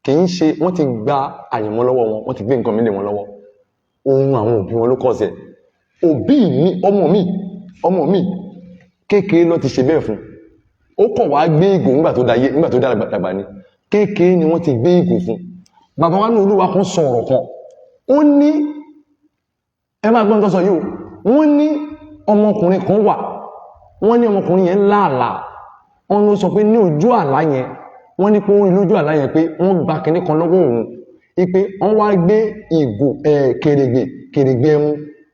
kì í ṣe wọ́n ti gba àyànmọ́ lọ́wọ́ wọn, wọ́n ti gbé nǹkan mílẹ̀ wọn lọ́wọ́. Ohun àwọn òbí wọn ló kọ̀ ọ̀sẹ̀. Òbí mi, ọmọ mi kékeré ló ti ṣe bẹ́ẹ̀ fún. Ó kọ̀ wá gbé ìgò nígbà tó dayé, nígbà tó dàgbà ni. Kékeré ni wọ́n ti gbé ìgò fún. Bàbá wa ní Olúwa kan sọ ọ̀rọ̀ kan, ó ní, ẹ máa gbọ́n tó sọ yìí o. Wọ́n ní ọmọkùnrin kan wà, wọ́n ní ọmọkùnrin yẹn láàlá. Wọ́n ló sọ pé ní ojú àlá yẹn, wọ́n ní pé ó rí lójú àlá yẹn pé wọ́n gba kinní kan lọ́wọ́ òun, wípé wọ́n wá gbé ìgò ẹ̀ kèrègbè kèrègbè ẹmu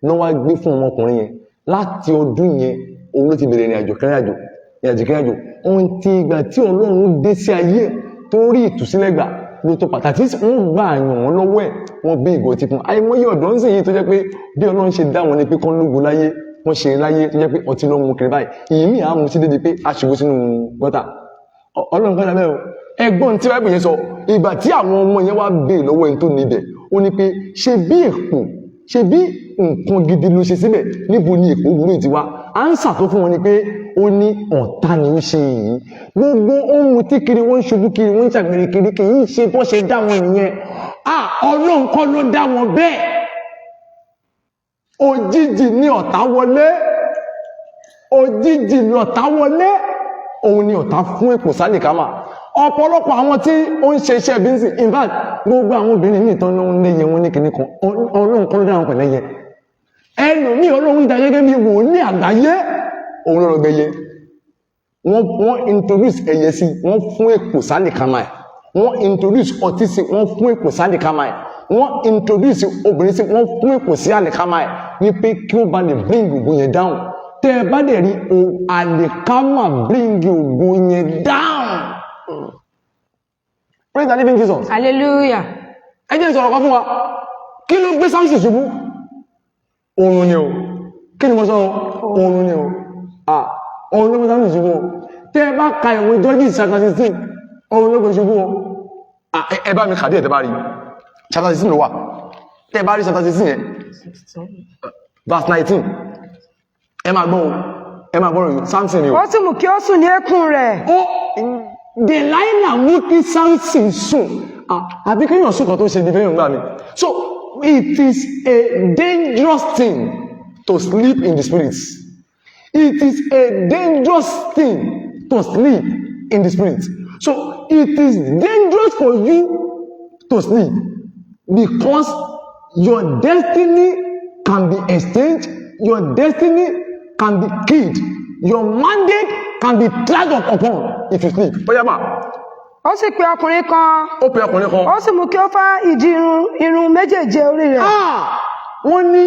lọ́ wá gbé fún ọmọkùnrin yẹn. Láti ọdún yẹn, òun ló ti bẹ̀rẹ̀ ìrìn àjò kẹrìn àjò, ìrìn àjò kẹrìn àjò ohun tí ìgbà tí Ọlọ́run dé sí ayé ẹ̀ tó rí ìtúsílẹ̀ gbà ló tó pàtàkì. Wọ́n gbà àyàn wọn lọ́wọ́ ẹ̀, wọ́n gbé ìgò ọtí fún. Àìmọye ọ̀dọ́ ń sìn yìí tó jẹ́ pé bí Ọlọ́run ṣe dá wọn ni pé kán lógo láyé, wọ́n ṣe láyé, tó jẹ́ pé ọtí ló ń mú kiri báyìí. Ìyí á mú sí débi pé a ṣubú sínú gọ́tà. Ọlọ́run kan lábẹ́ o. Ẹgbọ́n tí Báíbù yẹn sọ, ìgbà tí àwọn ọmọ yẹn wá béè lọ́wọ́ ẹni tó níbẹ̀, ó ní pé ṣe bí èpò, ṣe bí nǹkan gidi ló ṣe síbẹ̀, níbo ni èpò burú ti wá? Answer tó fún wọn ni pé ó ní ọ̀tá ni ó ṣe yìí. Gbogbo ohun tí kiri, wọ́n ń ṣubú kiri, wọ́n ń ṣàgbèrè kiri, kì í ṣe bó ṣe dá wọn nìyẹn. Ah, Ọlọ́run kọ́ ló dá wọn bẹ́ẹ̀. Òjijì ni ọ̀tá wọlé, òjijì ni ọ̀tá wọlé. Òun ni ọ̀tá fún èpò sálìkámà. Ọ̀pọ̀lọpọ̀ àwọn tí ó ń ṣe iṣẹ́ bíńsì, in fact, gbogbo àwọn obìnrin ní ìtàn náà ń léyẹ wọn ní kinní kan. Ọlọ́run kọ́ ló dá wọn pẹ̀lẹ́ yẹ. Ẹlòmíì, Ọlọ́run dá gẹ́gẹ́ bí wòlíì àgbáyé, òun lọ́rọ̀ gbẹyẹ. Wọ́n introduce ẹyẹ sí, wọ́n fún èpò sálìkámà ẹ̀. Wọ́n introduce ọtí sí, wọ́n fún èpò sálìkámà ẹ̀. Wọ́n introduce obìnrin sí, wọ́n fún èpò sí àlìkámà ẹ̀, wípé kí ó ba lè bring ògo yẹn down. Tẹ́ ẹ bá dẹ̀ rí o, àlìkámà bring ògo yẹn down. Praise the living Jesus. Hallelujah. Ẹ jẹ́ n sọ̀rọ̀ kan fún wa. Kí ló gbé Samson ṣubú? Oorun ni o. Kí ni mo sọ? Oorun ni o. Ah, oorun ló gbé Samson ṣubú o. Tẹ́ ẹ bá ka ìwé Judges chapter 16, oorun ló gbé ṣubú o. Ah, ẹ bá mi kàdé ẹ̀. Tẹ́ bá rí, chapter 16 ló wà. Tẹ́ ẹ bá rí chapter 16 yẹn, verse 19, ẹ máa gbọ́ o, ẹ máa gbọ́rọ̀ yìí. Samson ni o. Ó sì mú kí ó sùn ní eékún rẹ̀. Ó Delilah mú kí Samson sùn. Ah, àbí kéèyàn sùn kan tó ṣe ibi fẹ́yàn gbà mí. So it is a dangerous thing to sleep in the spirit. It is a dangerous thing to sleep in the spirit. So it is dangerous for you to sleep. Because your destiny can be exchanged, your destiny can be killed, your mandate can be trampled upon if you sleep. Bóyá mà. Ó sì pe ọkùnrin kan. Ó pe ọkùnrin kan. Ó sì mú kí ó fá ìdí irun méjèèje orí rẹ̀. Ah! Wọ́n ní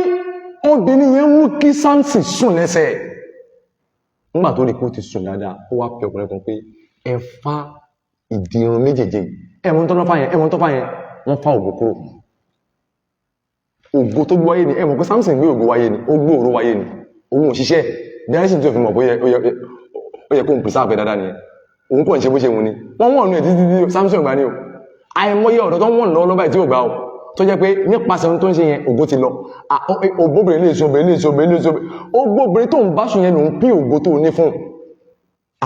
obìnrin yẹn mú kí Samson sùn lẹ́sẹ̀. Nígbà tó rí pé ó ti sùn dáadáa, ó wá pe ọkùnrin kan pé ẹ fá ìdí irun méjèèje. Ẹ̀wọ̀n tó fà yẹn, ẹ̀wọ̀n tó fà yẹn, wọ́n fá ògo kúrò. Ògo tó gbé wáyé ni. Ẹ̀wọ̀n pé Samson gbé ògo wáyé ni, ó gbé òró wáyé ni. Òun ò ṣiṣẹ́ bí a sì tí ò fi mọ̀ pé ó yẹ kó ń pèsè àpẹ dáadáa nìyẹn. Òun kò ń ṣe bó ṣe wù ni. Wọ́n wọ̀n nù ẹ̀ títí tí Samson gbà ní o. Àìmọye ọ̀dọ́ tó ń wọ̀n lọ́wọ́ lọ́ba tí ò gbà o, tó jẹ́ pé nípasẹ̀ ohun tó ń ṣe yẹn, ògo ti lọ. Ògbóbìnrin lè so, obìnrin lè so, obìnrin lè so, ògbóbìnrin tó ń bá sùn yẹn lòun pín ògo tó ní fún.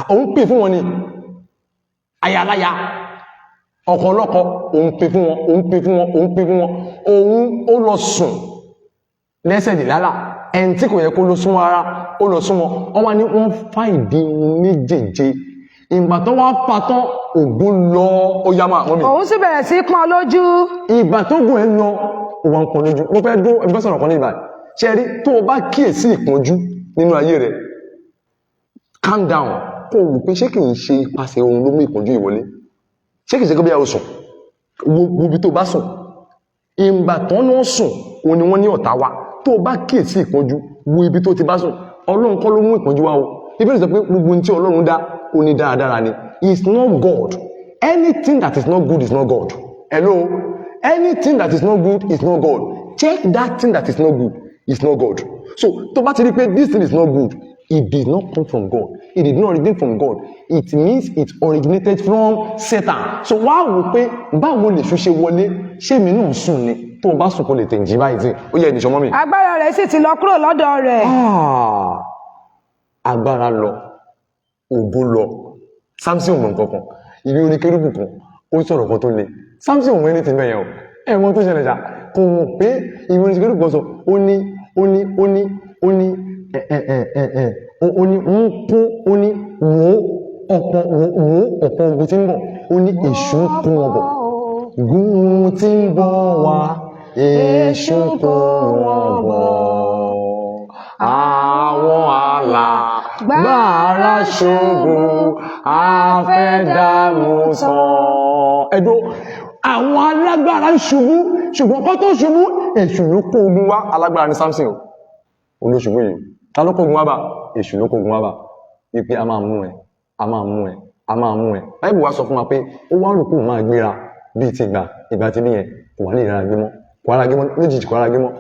Òun pín fún wọn ni. Ayaláya, ọkọ ọlọ́kọ, òun pín fún wọn, òun pín fún wọn, òun pín fún wọn. Òun ó lọ sùn lẹ́sẹ̀ dìlálà ẹni tí kò yẹ kó lọ sún ara, ó lọ sún wọn. Wọ́n wá ní wọ́n fá ìdí méjèèje. Ìgbà tó wá fa tán, ògo lọ. Ó yá máa mọ́ mi. Òun sì bẹ̀rẹ̀ sí í pọ́n lójú. Ìgbà tó gùn ẹ lọ, ó wá ń pọn lójú. Mo fẹ́ dún ẹgbẹ́ sọ̀rọ̀ kan ní ìgbà ṣe rí. Tó o bá kíyèsí ìpọ́njú nínú ayé rẹ, calm down, kó o wò pé ṣé kì í ṣe ipasẹ̀ ohun ló mú ìpọ́njú ìwọlé? Ṣé kì í ṣe kó bí a ò sùn? Wo ibi tó bá sùn. Ìgbà tán náà sùn, òun ni wọ́n ní ọ̀tá wa. Tó o bá kíyèsí ìpọ́njú, wo ibi tó ti bá sùn. Ọlọ́run kọ́ ló mú ìpọ́njú wá o. Bíbélì sọ pé gbogbo ohun tí Ọlọ́run dá, ó ní dáradára ni. It's not God. Anything that is not good is not God. Hello, anything that is not good is not God. Check that thing that is not good is not God. So tó bá ti rí pé this thing is not good, it did not come from God, it did not originate from God, it means it originated from Satan. So wá wò pé báwo lè ṣu ṣe wọlé? Ṣé èmi náà sùn ni? Tó o bá sùn, kó lè tẹ̀ jí báyìí tí ó yẹ ìnìṣọ́ mọ́ mi. Agbára rẹ̀ sì ti lọ kúrò lọ́dọ̀ rẹ̀. Ah, agbára lọ, ògo lọ. Samson ò mọ̀ nǹkan kan. Ìwé orin kérúbù kan, ó sọ̀rọ̀ kan tó le. Samson ò mọ̀ anything bẹ́ẹ̀ yẹn o. Ẹ̀ mọ̀ tó ṣẹlẹ̀ ṣá, kò mọ̀ pé ìwé orin kérúbù kan sọ, ó ní ẹ ẹ ẹ ẹ ẹ ó ní wọ́n kó, ó ní wò ó ọ̀pọ̀, wò ó ọ̀pọ̀ ogun tí ń bọ̀, ó ní èṣù ń kó wọn bọ̀. Ogun tí ń bọ̀ wá, èṣù ń kó wọn bọ̀, àwọn alágbára ṣubú, àfẹ́dàmú tán. Ẹ̀dọ́ àwọn alágbára ń ṣubú, ṣùgbọ́n kọ́ tó ṣubú, èṣù ló kó ogun wá. Alágbára ní Samson o, olóṣubú yìí. Ta ló kó ogun wá bá? Èṣù ló kó ogun wá bá, wípé a máa mú ẹ, a máa mú ẹ, a máa mú ẹ. Báyìí wá sọ fún wa pé ó wá rò pé òun máa gbéra bíi ti ìgbà tí bí yẹn kò wá ní ìrara gbé mọ́, kò wá ra gbé mọ́ lójijì, kò wá ra gbé mọ́.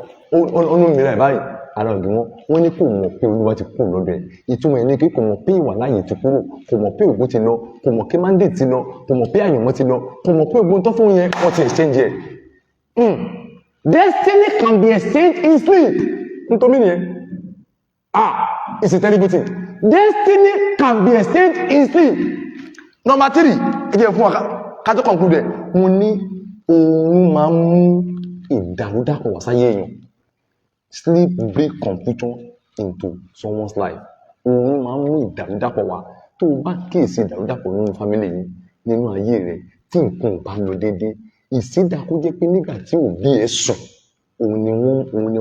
Ó ní mìíràn báyìí, ara ògì wọn. Wọ́n ní kò mọ̀ pé Olúwa ti kúrò lọ́dọ̀ ẹ̀. Ìtumọ̀ ẹ̀ ní kí kò mọ̀ pé ìwà láàyè ti kúrò, kò mọ̀ pé ògo ti lọ, kò mọ̀ pé mandate ti lọ, kò mọ̀ pé àyànmọ́ ti lọ, kò mọ̀ pé ògo tó fún yẹn, wọ́n ti exchange ẹ̀. Destiny can be exchanged in sleep. Nítorí nìyẹn, ah, it's a terrible thing. Destiny can be exchanged in sleep. Number three, ẹ jẹ́ fún wa ká tó conclude ẹ̀. Mo ní oorun máa ń mú ìdàrúdàpọ̀ wá sáyé èèyàn. Sleep bring confusion into someone's life. Oorun máa ń mú ìdàrúdàpọ̀ wá. Tó o bá kíyèsí ìdàrúdàpọ̀ nínú family yìí, nínú ayé rẹ, tí nǹkan ò bá lọ déédéé, ìsídà kó jẹ́ pé nígbà tí òbí ẹ sùn, òun ni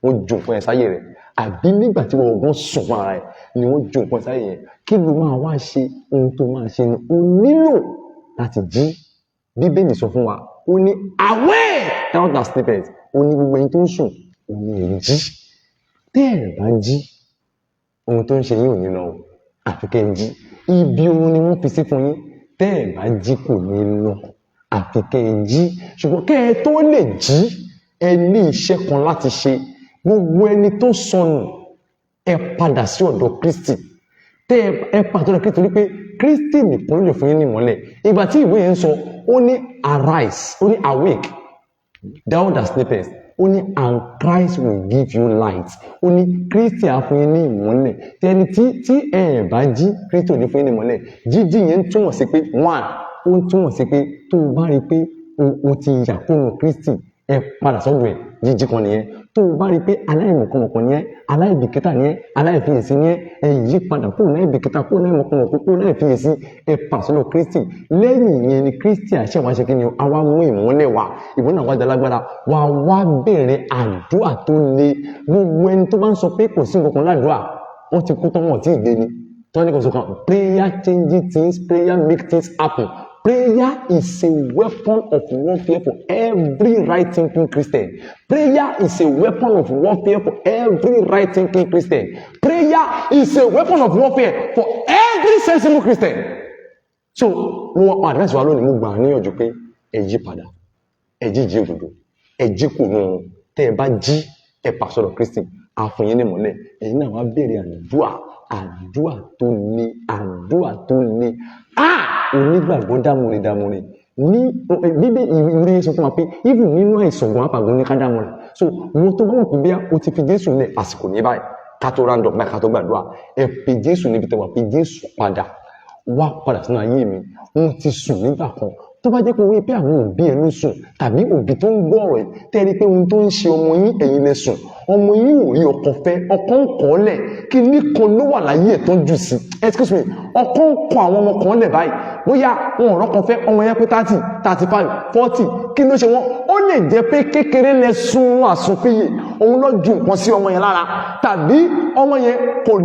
wọ́n ju nǹkan ẹ sáyé rẹ, àbí nígbà tí wọ́n gbọ́n sùn fún ara ẹ ni wọ́n ju nǹkan sáyé yẹn. Kí ló máa wá ṣe? Ohun tó máa ṣe ni o nílò láti jí. Bíbélì sọ fún wa, ó ní, "Awake, thou that sleepest." Ó ní gbogbo ẹni tó ń sùn, ó ní ẹ̀ jí. Tẹ́ ẹ̀ bá jí, ohun tó ń ṣe yín ò ní lọ o, àfi kẹ́ ẹ jí. Ibi oorun ni wọ́n fi sí fún yín. Tẹ́ ẹ̀ bá jí, kò ní lọ, àfi kẹ́ ẹ jí. Ṣùgbọ́n kẹ́ ẹ tó lè jí, ẹ ní iṣẹ́ kan láti ṣe. Gbogbo ẹni tó sọnù, ẹ padà sí ọ̀dọ̀ Kristi. Tẹ́ ẹ padà sọ́dọ̀ Kristi, torí pé Kristi nìkan ló lè fún yín ní ìmọ́lẹ̀. Ìgbà tí ìwé yẹn ń sọ, ó ní, "Arise," ó ní, "Awake, thou that sleepest," ó ní, "and Christ will give you light." Ó ní Kristi á fún yín ní ìmọ́lẹ̀. Tẹni tí ẹ bá jí, Kristi ò ní fún yín ní ìmọ́lẹ̀. Jíjí yẹn ń túmọ̀ sí pé, one, ó ń túmọ̀ sí pé tó o bá rí i pé o ti yà kúrò Kristi, ẹ padà sọ́dọ̀ ẹ̀. Jíjí kan nìyẹn. Tó o bá rí i pé aláìmọ̀kànmọ̀kàn ni ẹ́, aláìbìkítà ni ẹ́, aláìfiyèsí ni ẹ́, ẹ yí padà kúrò láìbìkítà, kúrò láìmọ̀kànmọ̀kàn, kúrò láìfiyèsí, ẹ fà sọ́dọ̀ Kristi. Lẹ́yìn ìyẹn ni Kristi àṣẹ wa ṣe kí ni o, àwa mú ìmọ́lẹ̀ wá, ìmọ́lẹ̀ wá dalágbára wá, wá bẹ̀rẹ̀ àdúrà tó le. Gbogbo ẹni tó bá ń sọ pé kò sí nǹkan kan ládùúrà, wọ́n ti kú tán, wọ́n tí ì gbé ni tọ́ni kò sọ kan. Prayer changes things. Prayer make things happen. Prayer is a weapon of warfare for every right thinking Christian. Prayer is a weapon of warfare for every right thinking Christian. Prayer is a weapon of warfare for every sensible Christian. So mo wá advice wa lónìí, mo gbà á níyànjú pé ẹ yí padà, ẹ jíjí òdodo, ẹ jí kò nù. Tẹ́ ẹ bá jí, ẹ pa sọ́dọ̀ Kristi, àfún yín ní mọ́lẹ̀. Ẹ̀yin náà wá bẹ̀rẹ̀ àdúrà, àdúrà tó le, àdúrà tó le. Ah, onígbàgbọ́, dámúre dámúre ní bíbí. Ìwé sọ fún wa pé even nínú àìsàn gan apàgọ́ ní ká dámúre. So mo tó bá wọn kò bí o ti fi Jésù lẹ̀, àsìkò ní báyìí, ká tó round up báyìí, ká tó gbàdúrà, ẹ fi Jésù níbi tẹ́ wà, fi Jésù padà wá, padà sínú ayé mi. Wọ́n ti sùn nígbà kan. Tó bá jẹ́ pé wọ́n pé àwọn òbí ẹ̀ ló sùn, tàbí òbí tó ń gbọ́ ọ̀rọ̀ yìí, tẹ́ rí pé ohun tó ń ṣe ọmọ yín, ẹ̀yin lẹ sùn, ọmọ yín ò rí ọkọ fẹ́, ọkọ ń kọ́ lẹ̀, kí ní kan ló wà láyé ẹ̀ tó ń jù sí. Excuse me, ọkọ ń kọ àwọn ọmọ kan lẹ̀ báyìí, bóyá wọn ò rọ́kọ fẹ́, ọmọ yẹn pé 30, 35, 40, kí ló ṣe wọ́n? Ó lè jẹ́ pé kékeré lẹ sun àsunpéye, òun lọ ju nǹkan sí ọmọ yẹn lára, tàbí ọmọ yẹn kò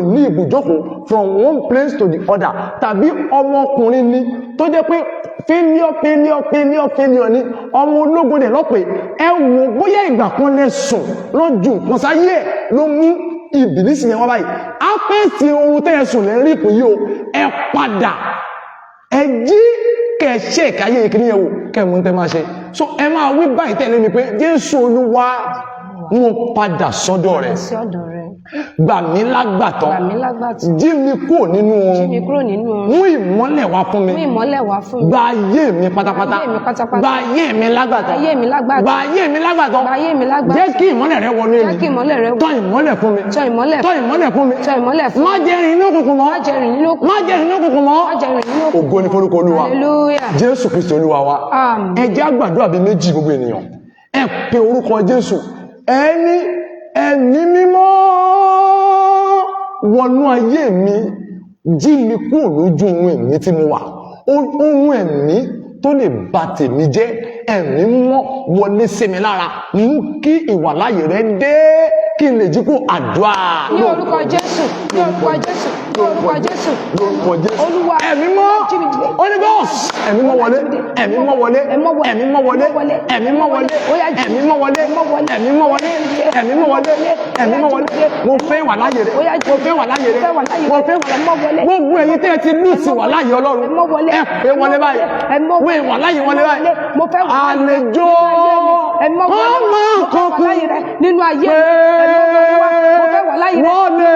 ní ibùjókòó from one place to the other, tàbí ọmọkùnrin ni tó jẹ́ pé failure, failure, failure, failure ni, ọmọ ológun dẹ̀ lọ́pẹ́. Ẹ wò bóyá ìgbà kan lẹ sùn lọ ju nǹkan sáyé ẹ̀ ló mú ìbílísì yẹn wá báyìí. Á fèsì ohun tẹ́ ẹ sùn lẹ́ rí ìpín yìí o. Ẹ padà, ẹ jí, kẹ ṣe ìkáyé ìkíní yẹn wò, kẹ mú tẹ́ máa ṣe. So ẹ máa wí báyìí tẹ̀lé mi pé, Jésù Olúwa, mo padà sọ́dọ̀ rẹ̀. Sí ọ̀dọ̀ rẹ. Gbà mí lágbàtàn. Gbà mí lágbàtàn. Jí mi kúrò nínú Jí mi oorun. kúrò nínú oorun. Mú ìmọ́lẹ̀ wá fún mi. Mú ìmọ́lẹ̀ wá fún mi. Gba ayé mi pátápátá. Gba ayé mi pátápátá. Gba ayé mi lágbàtàn. Gba ayé mi lágbàtàn. Gba ayé mi lágbàtàn. Gba ayé mi lágbàtàn. Jẹ́ kí ìmọ́lẹ̀ rẹ wọnú èmi. Jẹ́ kí ìmọ́lẹ̀ rẹ wọ- Tọ́ ìmọ́lẹ̀ fún mi. Tọ́ ìmọ́lẹ̀ Tọ́ ìmọ́lẹ̀ fún mi. Tọ́ ìmọ́lẹ̀ fún mi. Má jẹ́ rìn inú òkùnkùn mọ́. Má jẹ́ rìn nínú òkùnkùn. Má jẹ́ rìn inú òkùnkùn mọ́. Má jẹ́ rìn nínú òkùnkùn. Ògo ni forúkọ Olúwa. Hallelujah. Jésù Kristi Olúwa wa. Àmín. Ẹ jẹ́ á gbàdúrà bíi méjì. Gbogbo ènìyàn, ẹ pe orúkọ Jésù. Ẹni Ẹ̀mí Mímọ́, wọnú ayé mi, jí mi kúrò lójú ohun ẹ̀mí tí mo wà, ohun ẹ̀mí tó lè bà tèmi jẹ́. Ẹ̀mí Mímọ́, wọlé sí mi lára, mú kí ìwàláyè rẹ dé, kí n lè jí kó àdúrà. Ní orúkọ Jésù, ní orúkọ Jésù, ní orúkọ Jésù. Lórúkọ Jésù. Olúwa, Ẹ̀mí Mọ́, jí mi dìde. Holy Ghost, Ẹ̀mí Mọ́ wọlé, Ẹ̀mí Mọ́ wọlé, Ẹ̀mí mọ́ wọlé. Ẹ̀mí mọ́ wọlé, Ẹ̀mí mọ́ wọlé. Ẹ̀mí mọ́ wọlé, Ó yá, jí. Ẹ̀mí mọ́ wọlé, Ẹ̀mí mọ́ wọlé. Ẹ̀mí mọ́ wọlé, Ẹ̀mí mọ́ wọlé, Ẹ̀mí mọ́ wọlé. Mo fẹ́ wà láyé rẹ. Ó yá, jí. Mo fẹ́ wà láyé rẹ. Mo fẹ́ wà láyé rẹ. Mo fẹ́ wà Ẹ̀mí mọ́ wọlé. Gbogbo ẹ̀yin tẹ́ ẹ ti lù sí wà láyé Ọlọ́run, Ẹ̀mí mọ́ wọlé. ẹ pé wọlé báyìí. Ẹ̀mí mọ́ Wé wà láyé wọlé báyìí. Mo fẹ́ wà láyé rẹ. Àlejò Ẹ̀mí mọ́ wọlé. kọ́ máa Mo fẹ́ wà kọkùn láyé rẹ. Nínú ayé mi. Ẹ̀mí mọ́ wọlé wá. Mo fẹ́ wà láyé rẹ. Wọlé.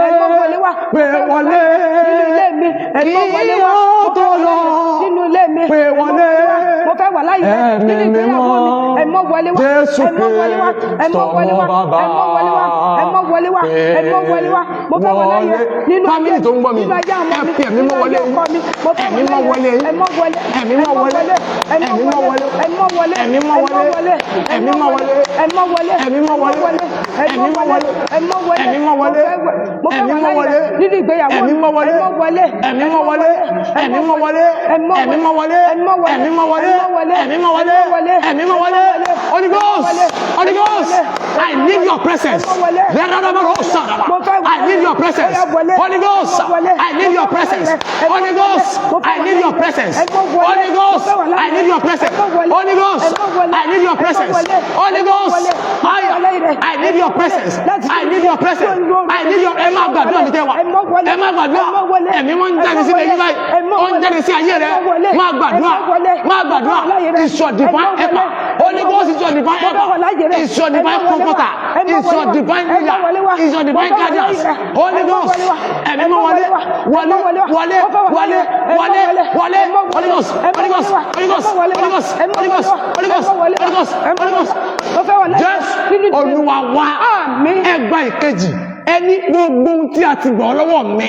Ẹ̀mí mọ́ wọlé wá. Pé Mo fẹ́ wà wọlé. láyé rẹ. Nínú ilé mi. Ẹ̀mí mọ́ wọlé wá. Kí Mo ó fẹ́ tó wà láyé rẹ. lọ. Nínú ilé mi. Pé Ẹ̀mí mọ́ wọlé. wọlé wá. Mo fẹ́ wà láyé rẹ. Ẹ̀mí Nínú ìgbéyàwó mi. Mímọ́. Ẹ̀mí mọ́ wọlé wá. Jésù Ẹ̀mí mọ́ wọlé wá. Ẹ̀mí mọ́ wọlé wá. Kristi ọmọ bàbá. Ẹ̀mí mọ́ wọlé wá. Ẹ̀mí mọ́ wọlé wá. Ẹ̀mí mọ́ wọlé wá. Mo fẹ́ wà láyé rẹ. Nínú ayé Family tó ń gbọ́ mi, nínú ayé àwọn ẹ mi. fi Ẹ̀mí Nínú Mọ́ wọlé. ayé ọkọ mi. Mo fẹ́ Ẹ̀mí wà mọ́ láyé wọlé. rẹ. Ẹ̀mí mọ́ wọlé. Ẹ̀mí mọ́ wọlé. Ẹ̀mí mọ́ wọlé. Ẹ̀mí mọ́ wọlé. Ẹ̀mí mọ́ wọlé. Ẹ̀mí mọ́ wọlé. Ẹ̀mí mọ́ wọlé. Ẹ̀mí mọ́ wọlé. Ẹ̀mí mọ́ wọlé. Ẹ̀mí mọ́ wọlé. Ẹ̀mí mọ́ wọlé. Ẹ̀mí mọ́ wọlé. Mo fẹ́ Ẹ̀mí wà mọ́ láyé wọlé. rẹ. Nínú ìgbéyàwó Ẹ̀mí mi. mọ́ wọlé. Ẹ̀mí mọ́ wọlé. Ẹ̀mí mọ́ wọlé. Ẹ̀mí mọ́ wọlé. Ẹ̀mí mọ́ wọlé. Ẹ̀mí mọ́ wọlé. Ẹ̀mí mọ́ wọlé. Ẹ̀mí mọ́ wọlé. Ẹ̀mí mọ́ wọlé. Ẹ̀mí mọ́ wọlé. Holy Ghost. Holy Ghost. I need your presence. I need your presence. Holy Ghost. I need your presence. Holy Ghost. I need your presence. Holy Ghost. I need your presence. Holy Ghost. I need your presence. Holy Ghost. I need your presence. I need your presence. I need your. Ẹ máa gbàdúrà mi tẹ́ wa. Ẹ máa gbàdúrà. Ẹ̀mí wọn ń jáde sílẹ̀ yín báyìí. Ó ń jáde sí ayé rẹ̀. Máa gbàdúrà. Máa gbàdúrà. It's your divine helper. Holy Ghost is your divine helper. It's your divine comforter. It's your divine leader. It's your divine guidance. Holy Ghost. Ẹ̀mí mọ́ wọlé. Wọlé. Wọlé. Wọlé. Wọlé. Wọlé. Holy Ghost. Holy Ghost. Holy Ghost. Holy Ghost. Holy Ghost. Holy Ghost. Holy Ghost. Holy Ghost. Jésù Olúwa wa. Àmín. Ẹ gba ìkejì. Ẹni gbogbo ohun tí a ti gbọ́ lọ́wọ́ mi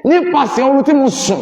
nípasẹ̀ oorun tí mo sùn.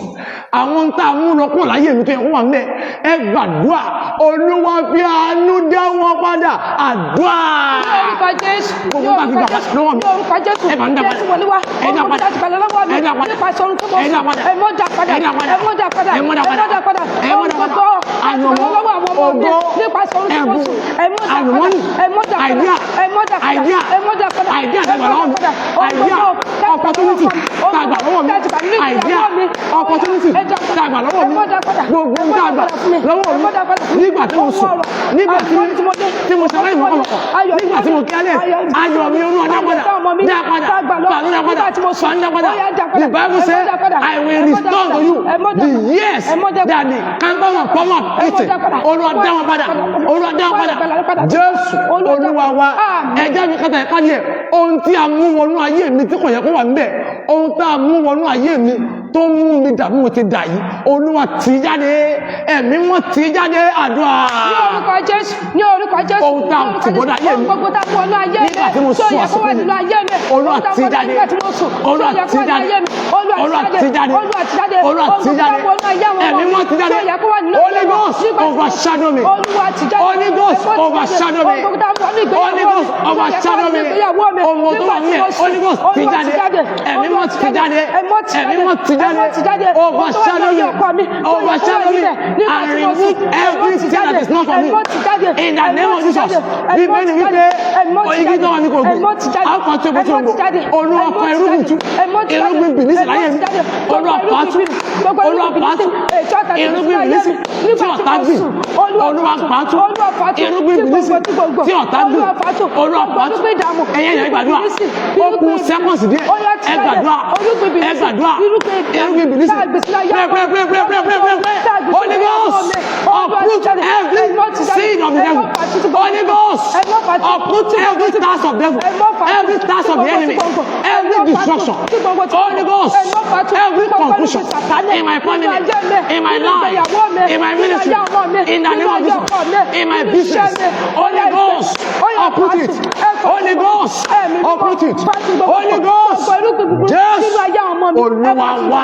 Àwọn tá a mú lọ kúrò láyé mi tó yẹ kó wà ńbẹ̀, ẹ gbàdúrà, Olúwa fi àánú dá wọn padà. Àdúrà. Ní orúkọ Jésù, ní Gbogbo bá fi orúkọ gbà Jésù, lọ́wọ́ mi. ní orúkọ Jésù. Ẹ máa ń dá padà. Jésù wọlé wá. Ẹ dá Ohun padà. tí a ti gbà lọ́wọ́ mi Ẹ dá padà. nípasẹ̀ ohun tó mọ̀ Ẹ dá padà. ẹ mọ́ dá padà. Ẹ dá padà. Ẹ mọ́ dá padà. Ẹ mọ́ dá Ẹ mọ́ dá padà. Ẹ mọ́ dá Ohun padà. gbogbo a ti gbà Àyànmọ́, lọ́wọ́ àwọn ọmọ mi ògo, nípasẹ̀ ohun tó mọ̀ ẹ̀bùn, sùn. Ẹ mọ́ dá padà. àlùmọ́nì, Ẹ mọ́ dá padà. idea, Ẹ mọ́ dá padà. idea, Ẹ mọ́ dá padà. idea Ẹ tá a gbà mọ́ dá lọ́wọ́ mi. padà. Ohun Idea, gbogbo tá a gbà opportunity lọ́wọ́ mi. tá a gbà lọ́wọ́ mi. Tá a ti gbà nínú Idea, ìgbéyàwó mi. opportunity Ẹ dá padà. tá a gbà lọ́wọ́ Ẹ mi. mọ́ dá padà. Gbogbo Ẹ mọ́ tá a dá gbà padà fún mi. lọ́wọ́ Ẹ mi mọ́ dá padà fún mi. nígbà tí mo sùn, Owó ọrọ̀, nígbà tí àlùmọ́nì tí mo dé. tí mo ṣàlàyé mọ̀kànmọ̀kàn, Ayọ̀ nígbà tí mo kí alẹ́, ayọ̀ mi, Olúwa dá padà, dá padà, fàánú dá padà, fàánú dá padà. The Bible say, "I will restore to you the years that the cankerworm palmerworm eaten." Olúwa dá wọn padà, Olúwa dá wọn padà. Jésù Olúwa wa. Ẹjẹ́ mi kẹta ẹ̀ka díẹ̀. Ohun tí a mú wọnú ayé mi tí kò yẹ kó wà níbẹ̀, ohun tí a mú wọnú ayé mi tó mú mi dàbí mo ti dà yìí, Olúwa tì í jáde, ẹ̀mí wọn tì í jáde. Àdúrà. Ní orúkọ Jésù, ní orúkọ Jésù. Ohun tá a tì bọ́dọ̀ ayé mi. Ohun gbogbo tá a mú wọnú ayé mi Nígbà tí mo tó sùn yẹ kó wà àsìkò nínú ayé mi. Olúwa Ohun tá a tì mú wọnú jáde. nígbà tí mo sùn tó Olúwa yẹ kó tì wà nínú jáde. ayé mi. Olúwa Olúwa tì tì jáde. jáde. Olúwa tì jáde. Olúwa Ohun tì gbogbo tá a jáde. mú wọnú ayé àwọn ọmọ Ẹ̀mí mi wọn tì jáde. tó yẹ kó wà nínú Holy ayé wọn. Ghost Nígbà tí mo sùn, overshadow me. Olúwa tì jáde. Holy Ghost Ẹ̀mọ́ tì jáde. overshadow me. Ohun gbogbo tá a mú wọnú ìgbéyàwó Holy mi Ghost tó yẹ kó wà overshadow nínú me. ìgbéyàwó mi. Ohun tó Nígbà wà tí ní mo ẹ̀ sùn, Holy Ghost tì Olúwa jáde. tì jáde. Ẹ̀mí Olúwa wọn tì tì jáde. Ẹ̀mọ́ tì Ẹ̀mí jáde. wọn tì jáde. Ẹ̀mọ́ tì jáde. Ohun tó wà Overshadow nínú me. ayé ọkọ mi tó yẹ kó wà Overshadow me níbẹ̀ nígbà and tí mo sùn. remove Ẹ̀mọ́ tì everything that jáde. is not for me. Ẹ̀mọ́ tì jáde. In the name Ẹ̀mọ́ of tì Jesus. jáde. Ẹ̀mọ́ Bíbélì tì wípé jáde. Ẹ̀mọ́ tì igi jáde. tó wà ní kò gbìn. Ẹ̀mọ́ tì jáde. A kò tí kò tí Ẹ̀mọ́ kò tì jáde. Olúwa Ẹ̀mọ́ fa tì irúgbìn jáde. tú. Ẹ̀mọ́ tì jáde. Irúgbìn bìlísì Ẹ̀mọ́ láyé tì mi. jáde. Olúwa Gbogbo pàtó. irúgbìn gbogbo Olúwa irúgbìn pàtó. bìlísì, ètò ọ̀tá ti Irúgbìn fi bìlísì ayé mi. tí Nígbà tí ọ̀tá mo gbìn. sùn, Olúwa Olúwa pàtó. pàtó. Olúwa pàtó. Irúgbìn Tí bìlísì gbogbo tí gbogbo. tí ọ̀tá gbìn. Olúwa pàtó. Olúwa Gbogbo pàtó. irúgbìn ìdààmú. Ẹ̀yin ẹ̀yà gbàdúrà. Bìlísì, Ó kù irúgbìn seconds díẹ̀. Ó yá ti Ẹ jáde. gbàdúrà. Irúgbìn Ẹ bìlísì, gbàdúrà. irúgbìn Irúgbìn bìlísì. tá a gbìn sínú ayé Pray, pray, pray, pray, pray, pray, pray, pray. Holy Ghost, uproot every seed of the devil. Holy Ghost, uproot every task of devil, every task of the enemy, every destruction. Holy Ghost, every confusion in my family, in my life, in my ministry, in the name of Jesus, in my business. Holy Ghost, uproot it. Holy Ghost, uproot it. Holy Ghost, Jésù Olúwa wa.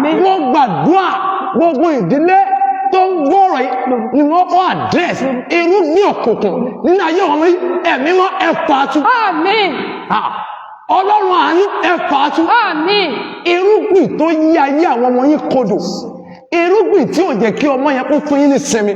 Wọ́n gbàdúrà, gbogbo ìdílé tó ń gbọ́rọ̀ yìí ni wọ́n kọ́ address irúgbìn òkùnkùn nínú ayé wọn yìí, ẹ̀mí wọn ẹ̀ fàátú. Àmín. Ọlọ́run àánú, ẹ̀ fàátú. Àmín. Irúgbìn tó yí ayé àwọn ọmọ yín kodò, irúgbìn tí ò jẹ́ kí ọmọ yẹn kó fún yín ní sinmi,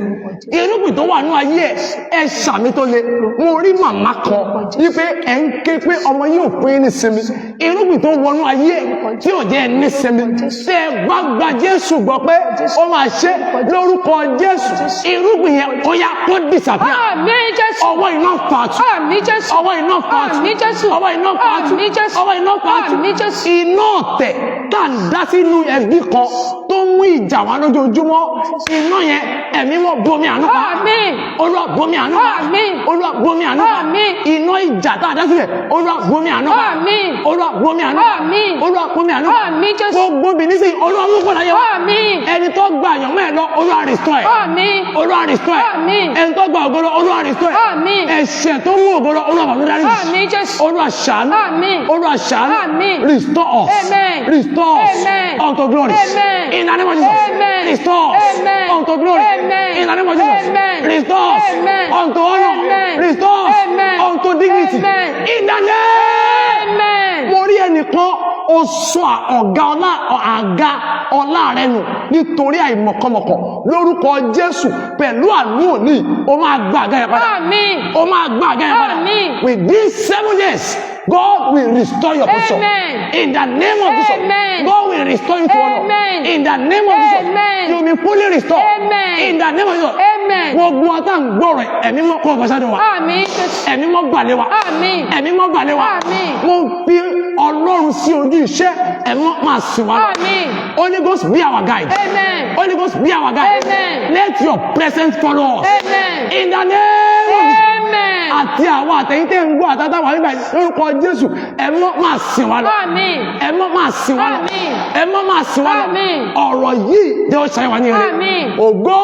irúgbìn tó wà ní ayé ẹ, ẹ ṣàmì tó le. Mo rí màmá kan wípé ẹ ń ké pé ọmọ yìí ò fún yín ní sinmi. Irúgbìn tó wọnú ayé ẹ tí ò jẹ́ ẹ ní sinmi, tẹ́ ẹ bá gba Jésù gbọ́ pé ó máa ṣe lórúkọ Jésù, irúgbìn yẹn ó yá kó disappear. Àmín Jésù. Ọwọ́ iná fàtú. Àmín Jésù. Ọwọ́ iná fàtú. Àmín Jésù. Ọwọ́ iná fàtú. Àmín Jésù. Ọwọ́ iná fàtú. Àmín Jésù. Iná ọ̀tẹ̀ tá à ń dá sínú ẹbí kan tó ń mú ìjà wá lójoojúmọ́, iná yẹn, ẹ̀mí wọn bomi àánú pa. Àmín. Olúwa bomi àánú pa. Àmín. Olúwa bomi àánú pa. Àmín. Iná ìjà tá a dá sílẹ̀, Olúwa bomi àánú pa. Àmín. Olúwa bomi àánú pa. Àmín. Olúwa bomi àánú pa. Àmín Jésù. Gbogbo bìíní Olúwa mú kó láyé wa. Àmín. Ẹni tó gba àyànmọ́ ẹ̀ lọ, Olúwa restore ẹ̀. Àmín. Olúwa restore ẹ̀. Àmín. Ẹni tó gba ògo lọ, Olúwa restore ẹ̀. Àmín. Ẹ̀ṣẹ̀ tó mú ògo lọ, Olúwa bàbá dárí. Àmín Jésù. Olúwa ṣàánú. Àmín. Olúwa ṣàánú. Àmín. Restore us. Amen. Restore us Amen. unto glory. Amen. In the name of Jesus. Amen. Restore us Amen. unto glory. Amen. In the name of Jesus. Amen. Restore us Amen. unto honor. Amen. Restore us Amen. unto dignity. Amen. In the name. Amen. Mo rí ẹnìkan, ó sọ ọ̀gá ọlá, àga ọlá rẹ nù nítorí àìmọ̀kànmọ̀kàn. Lórúkọ Jésù, pẹ̀lú àánú òní, ó máa gba àga yẹn padà. Àmín. Ó máa gba àga yẹn padà. Àmín. Within 7 days, God will restore your position. Amen. In the name of Jesus. Amen. God will restore you to honor. Amen. In the name of Jesus. Amen. You will be fully restored. Amen. In the name of Jesus. Amen. Gbogbo ọtá ń gbọ́rọ̀, ẹ̀mí mọ́ kọ́ ọ̀fọ̀sádùn wa. Àmín Jésù. Ẹ̀mí mọ́ gbàlẹ́ wa. Àmín. Ẹ̀mí mọ́ gbàlẹ́ wa. Àmín. Mo fi Ọlọ́run sí ojú iṣẹ́, ẹ̀mí mọ́ máa sìn wá lọ. Àmín. Holy Ghost, be our guide. Amen. Holy Ghost, be our guide. Amen. Let your presence follow us. Amen. In the name of Jesus. Amen. Àti àwọn àtẹ̀yìn tẹ́ ń gbọ́ àtàtà wà nígbà yìí, lórúkọ Jésù, ẹ̀mí mọ́ máa sìn wá lọ. Àmín. Ẹ̀mí mọ́ máa sìn wá lọ. Àmín. Ẹ̀mí mọ́ máa sìn wá lọ. Àmín. Ọ̀rọ̀ yìí jẹ́ ó ṣàyẹ̀wò ní eré. Àmín. Ògo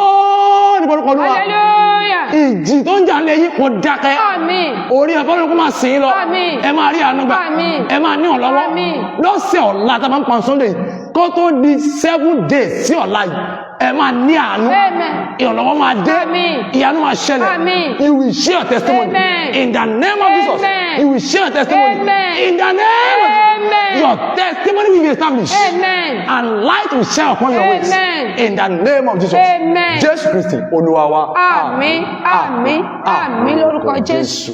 ní orúkọ Olúwa. Hallelujah. Ìjì tó ń jà lé yín kò dákẹ́. Àmín. Orí ẹ̀fọ́ ló kó máa sìn yín lọ. Àmín. Ẹ máa rí àánú gbà. Àmín. Ẹ máa ní ọ̀lọ́wọ́. Àmín. Lọ́sẹ̀ ọ̀la tá a máa ń pa Sunday. Kó tó di 7 days sí ọ̀la yìí, ẹ máa ní àánú. Amen. Ìrànlọ́wọ́ máa dé. Àmín. Ìyanu máa ṣẹlẹ̀. Àmín. You will share your testimony. Amen. In the name of Jesus. Amen. You will share your testimony. Amen. In the name of Amen. Your testimony will be established. Amen. And light will shine upon your ways. Amen. In the name of Jesus. Amen. Jésù Kristi Olúwa wa. Àmín, àmín, àmín lórúkọ Jésù.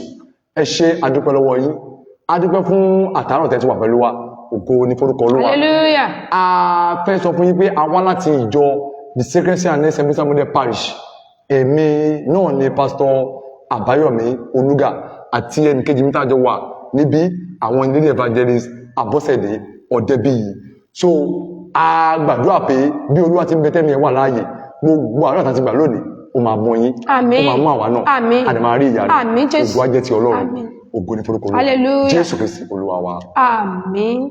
Ẹ ṣé, adúpẹ́ lọ́wọ́ yín. Adúpẹ́ fún àtàrọ̀ tẹ́ ti wà pẹ̀lú wa. Ògo ní forúkọ Olúwa. Hallelujah. A fẹ́ sọ fún yín pé a wá láti ìjọ The Sacred and Ebenezer Model Parish. Èmi náà ni Pastor Àbáyọ̀mí Olúgà àti ẹnìkejì mi tá a jọ wà níbí, àwọn ilé evangelist Abọ́sẹ̀dé Ọ̀dẹ́bíyì. So a gbàdúrà pé bí Olúwa ti ń bẹ tẹ́mi ẹ̀ wà láàyè, gbogbo àdúrà tá a ti gbà lónìí, ó máa mú yín. Àmín. Ó máa mú àwa náà. Àmín. A dẹ̀ máa rí ìyanu. Àmín, Jésù. Ògo á jẹ́ ti Ọlọ́run. Àmín. Ògo ní forúkọ Olúwa. Hallelujah. Jésù Kristi Olúwa wa. Àmín.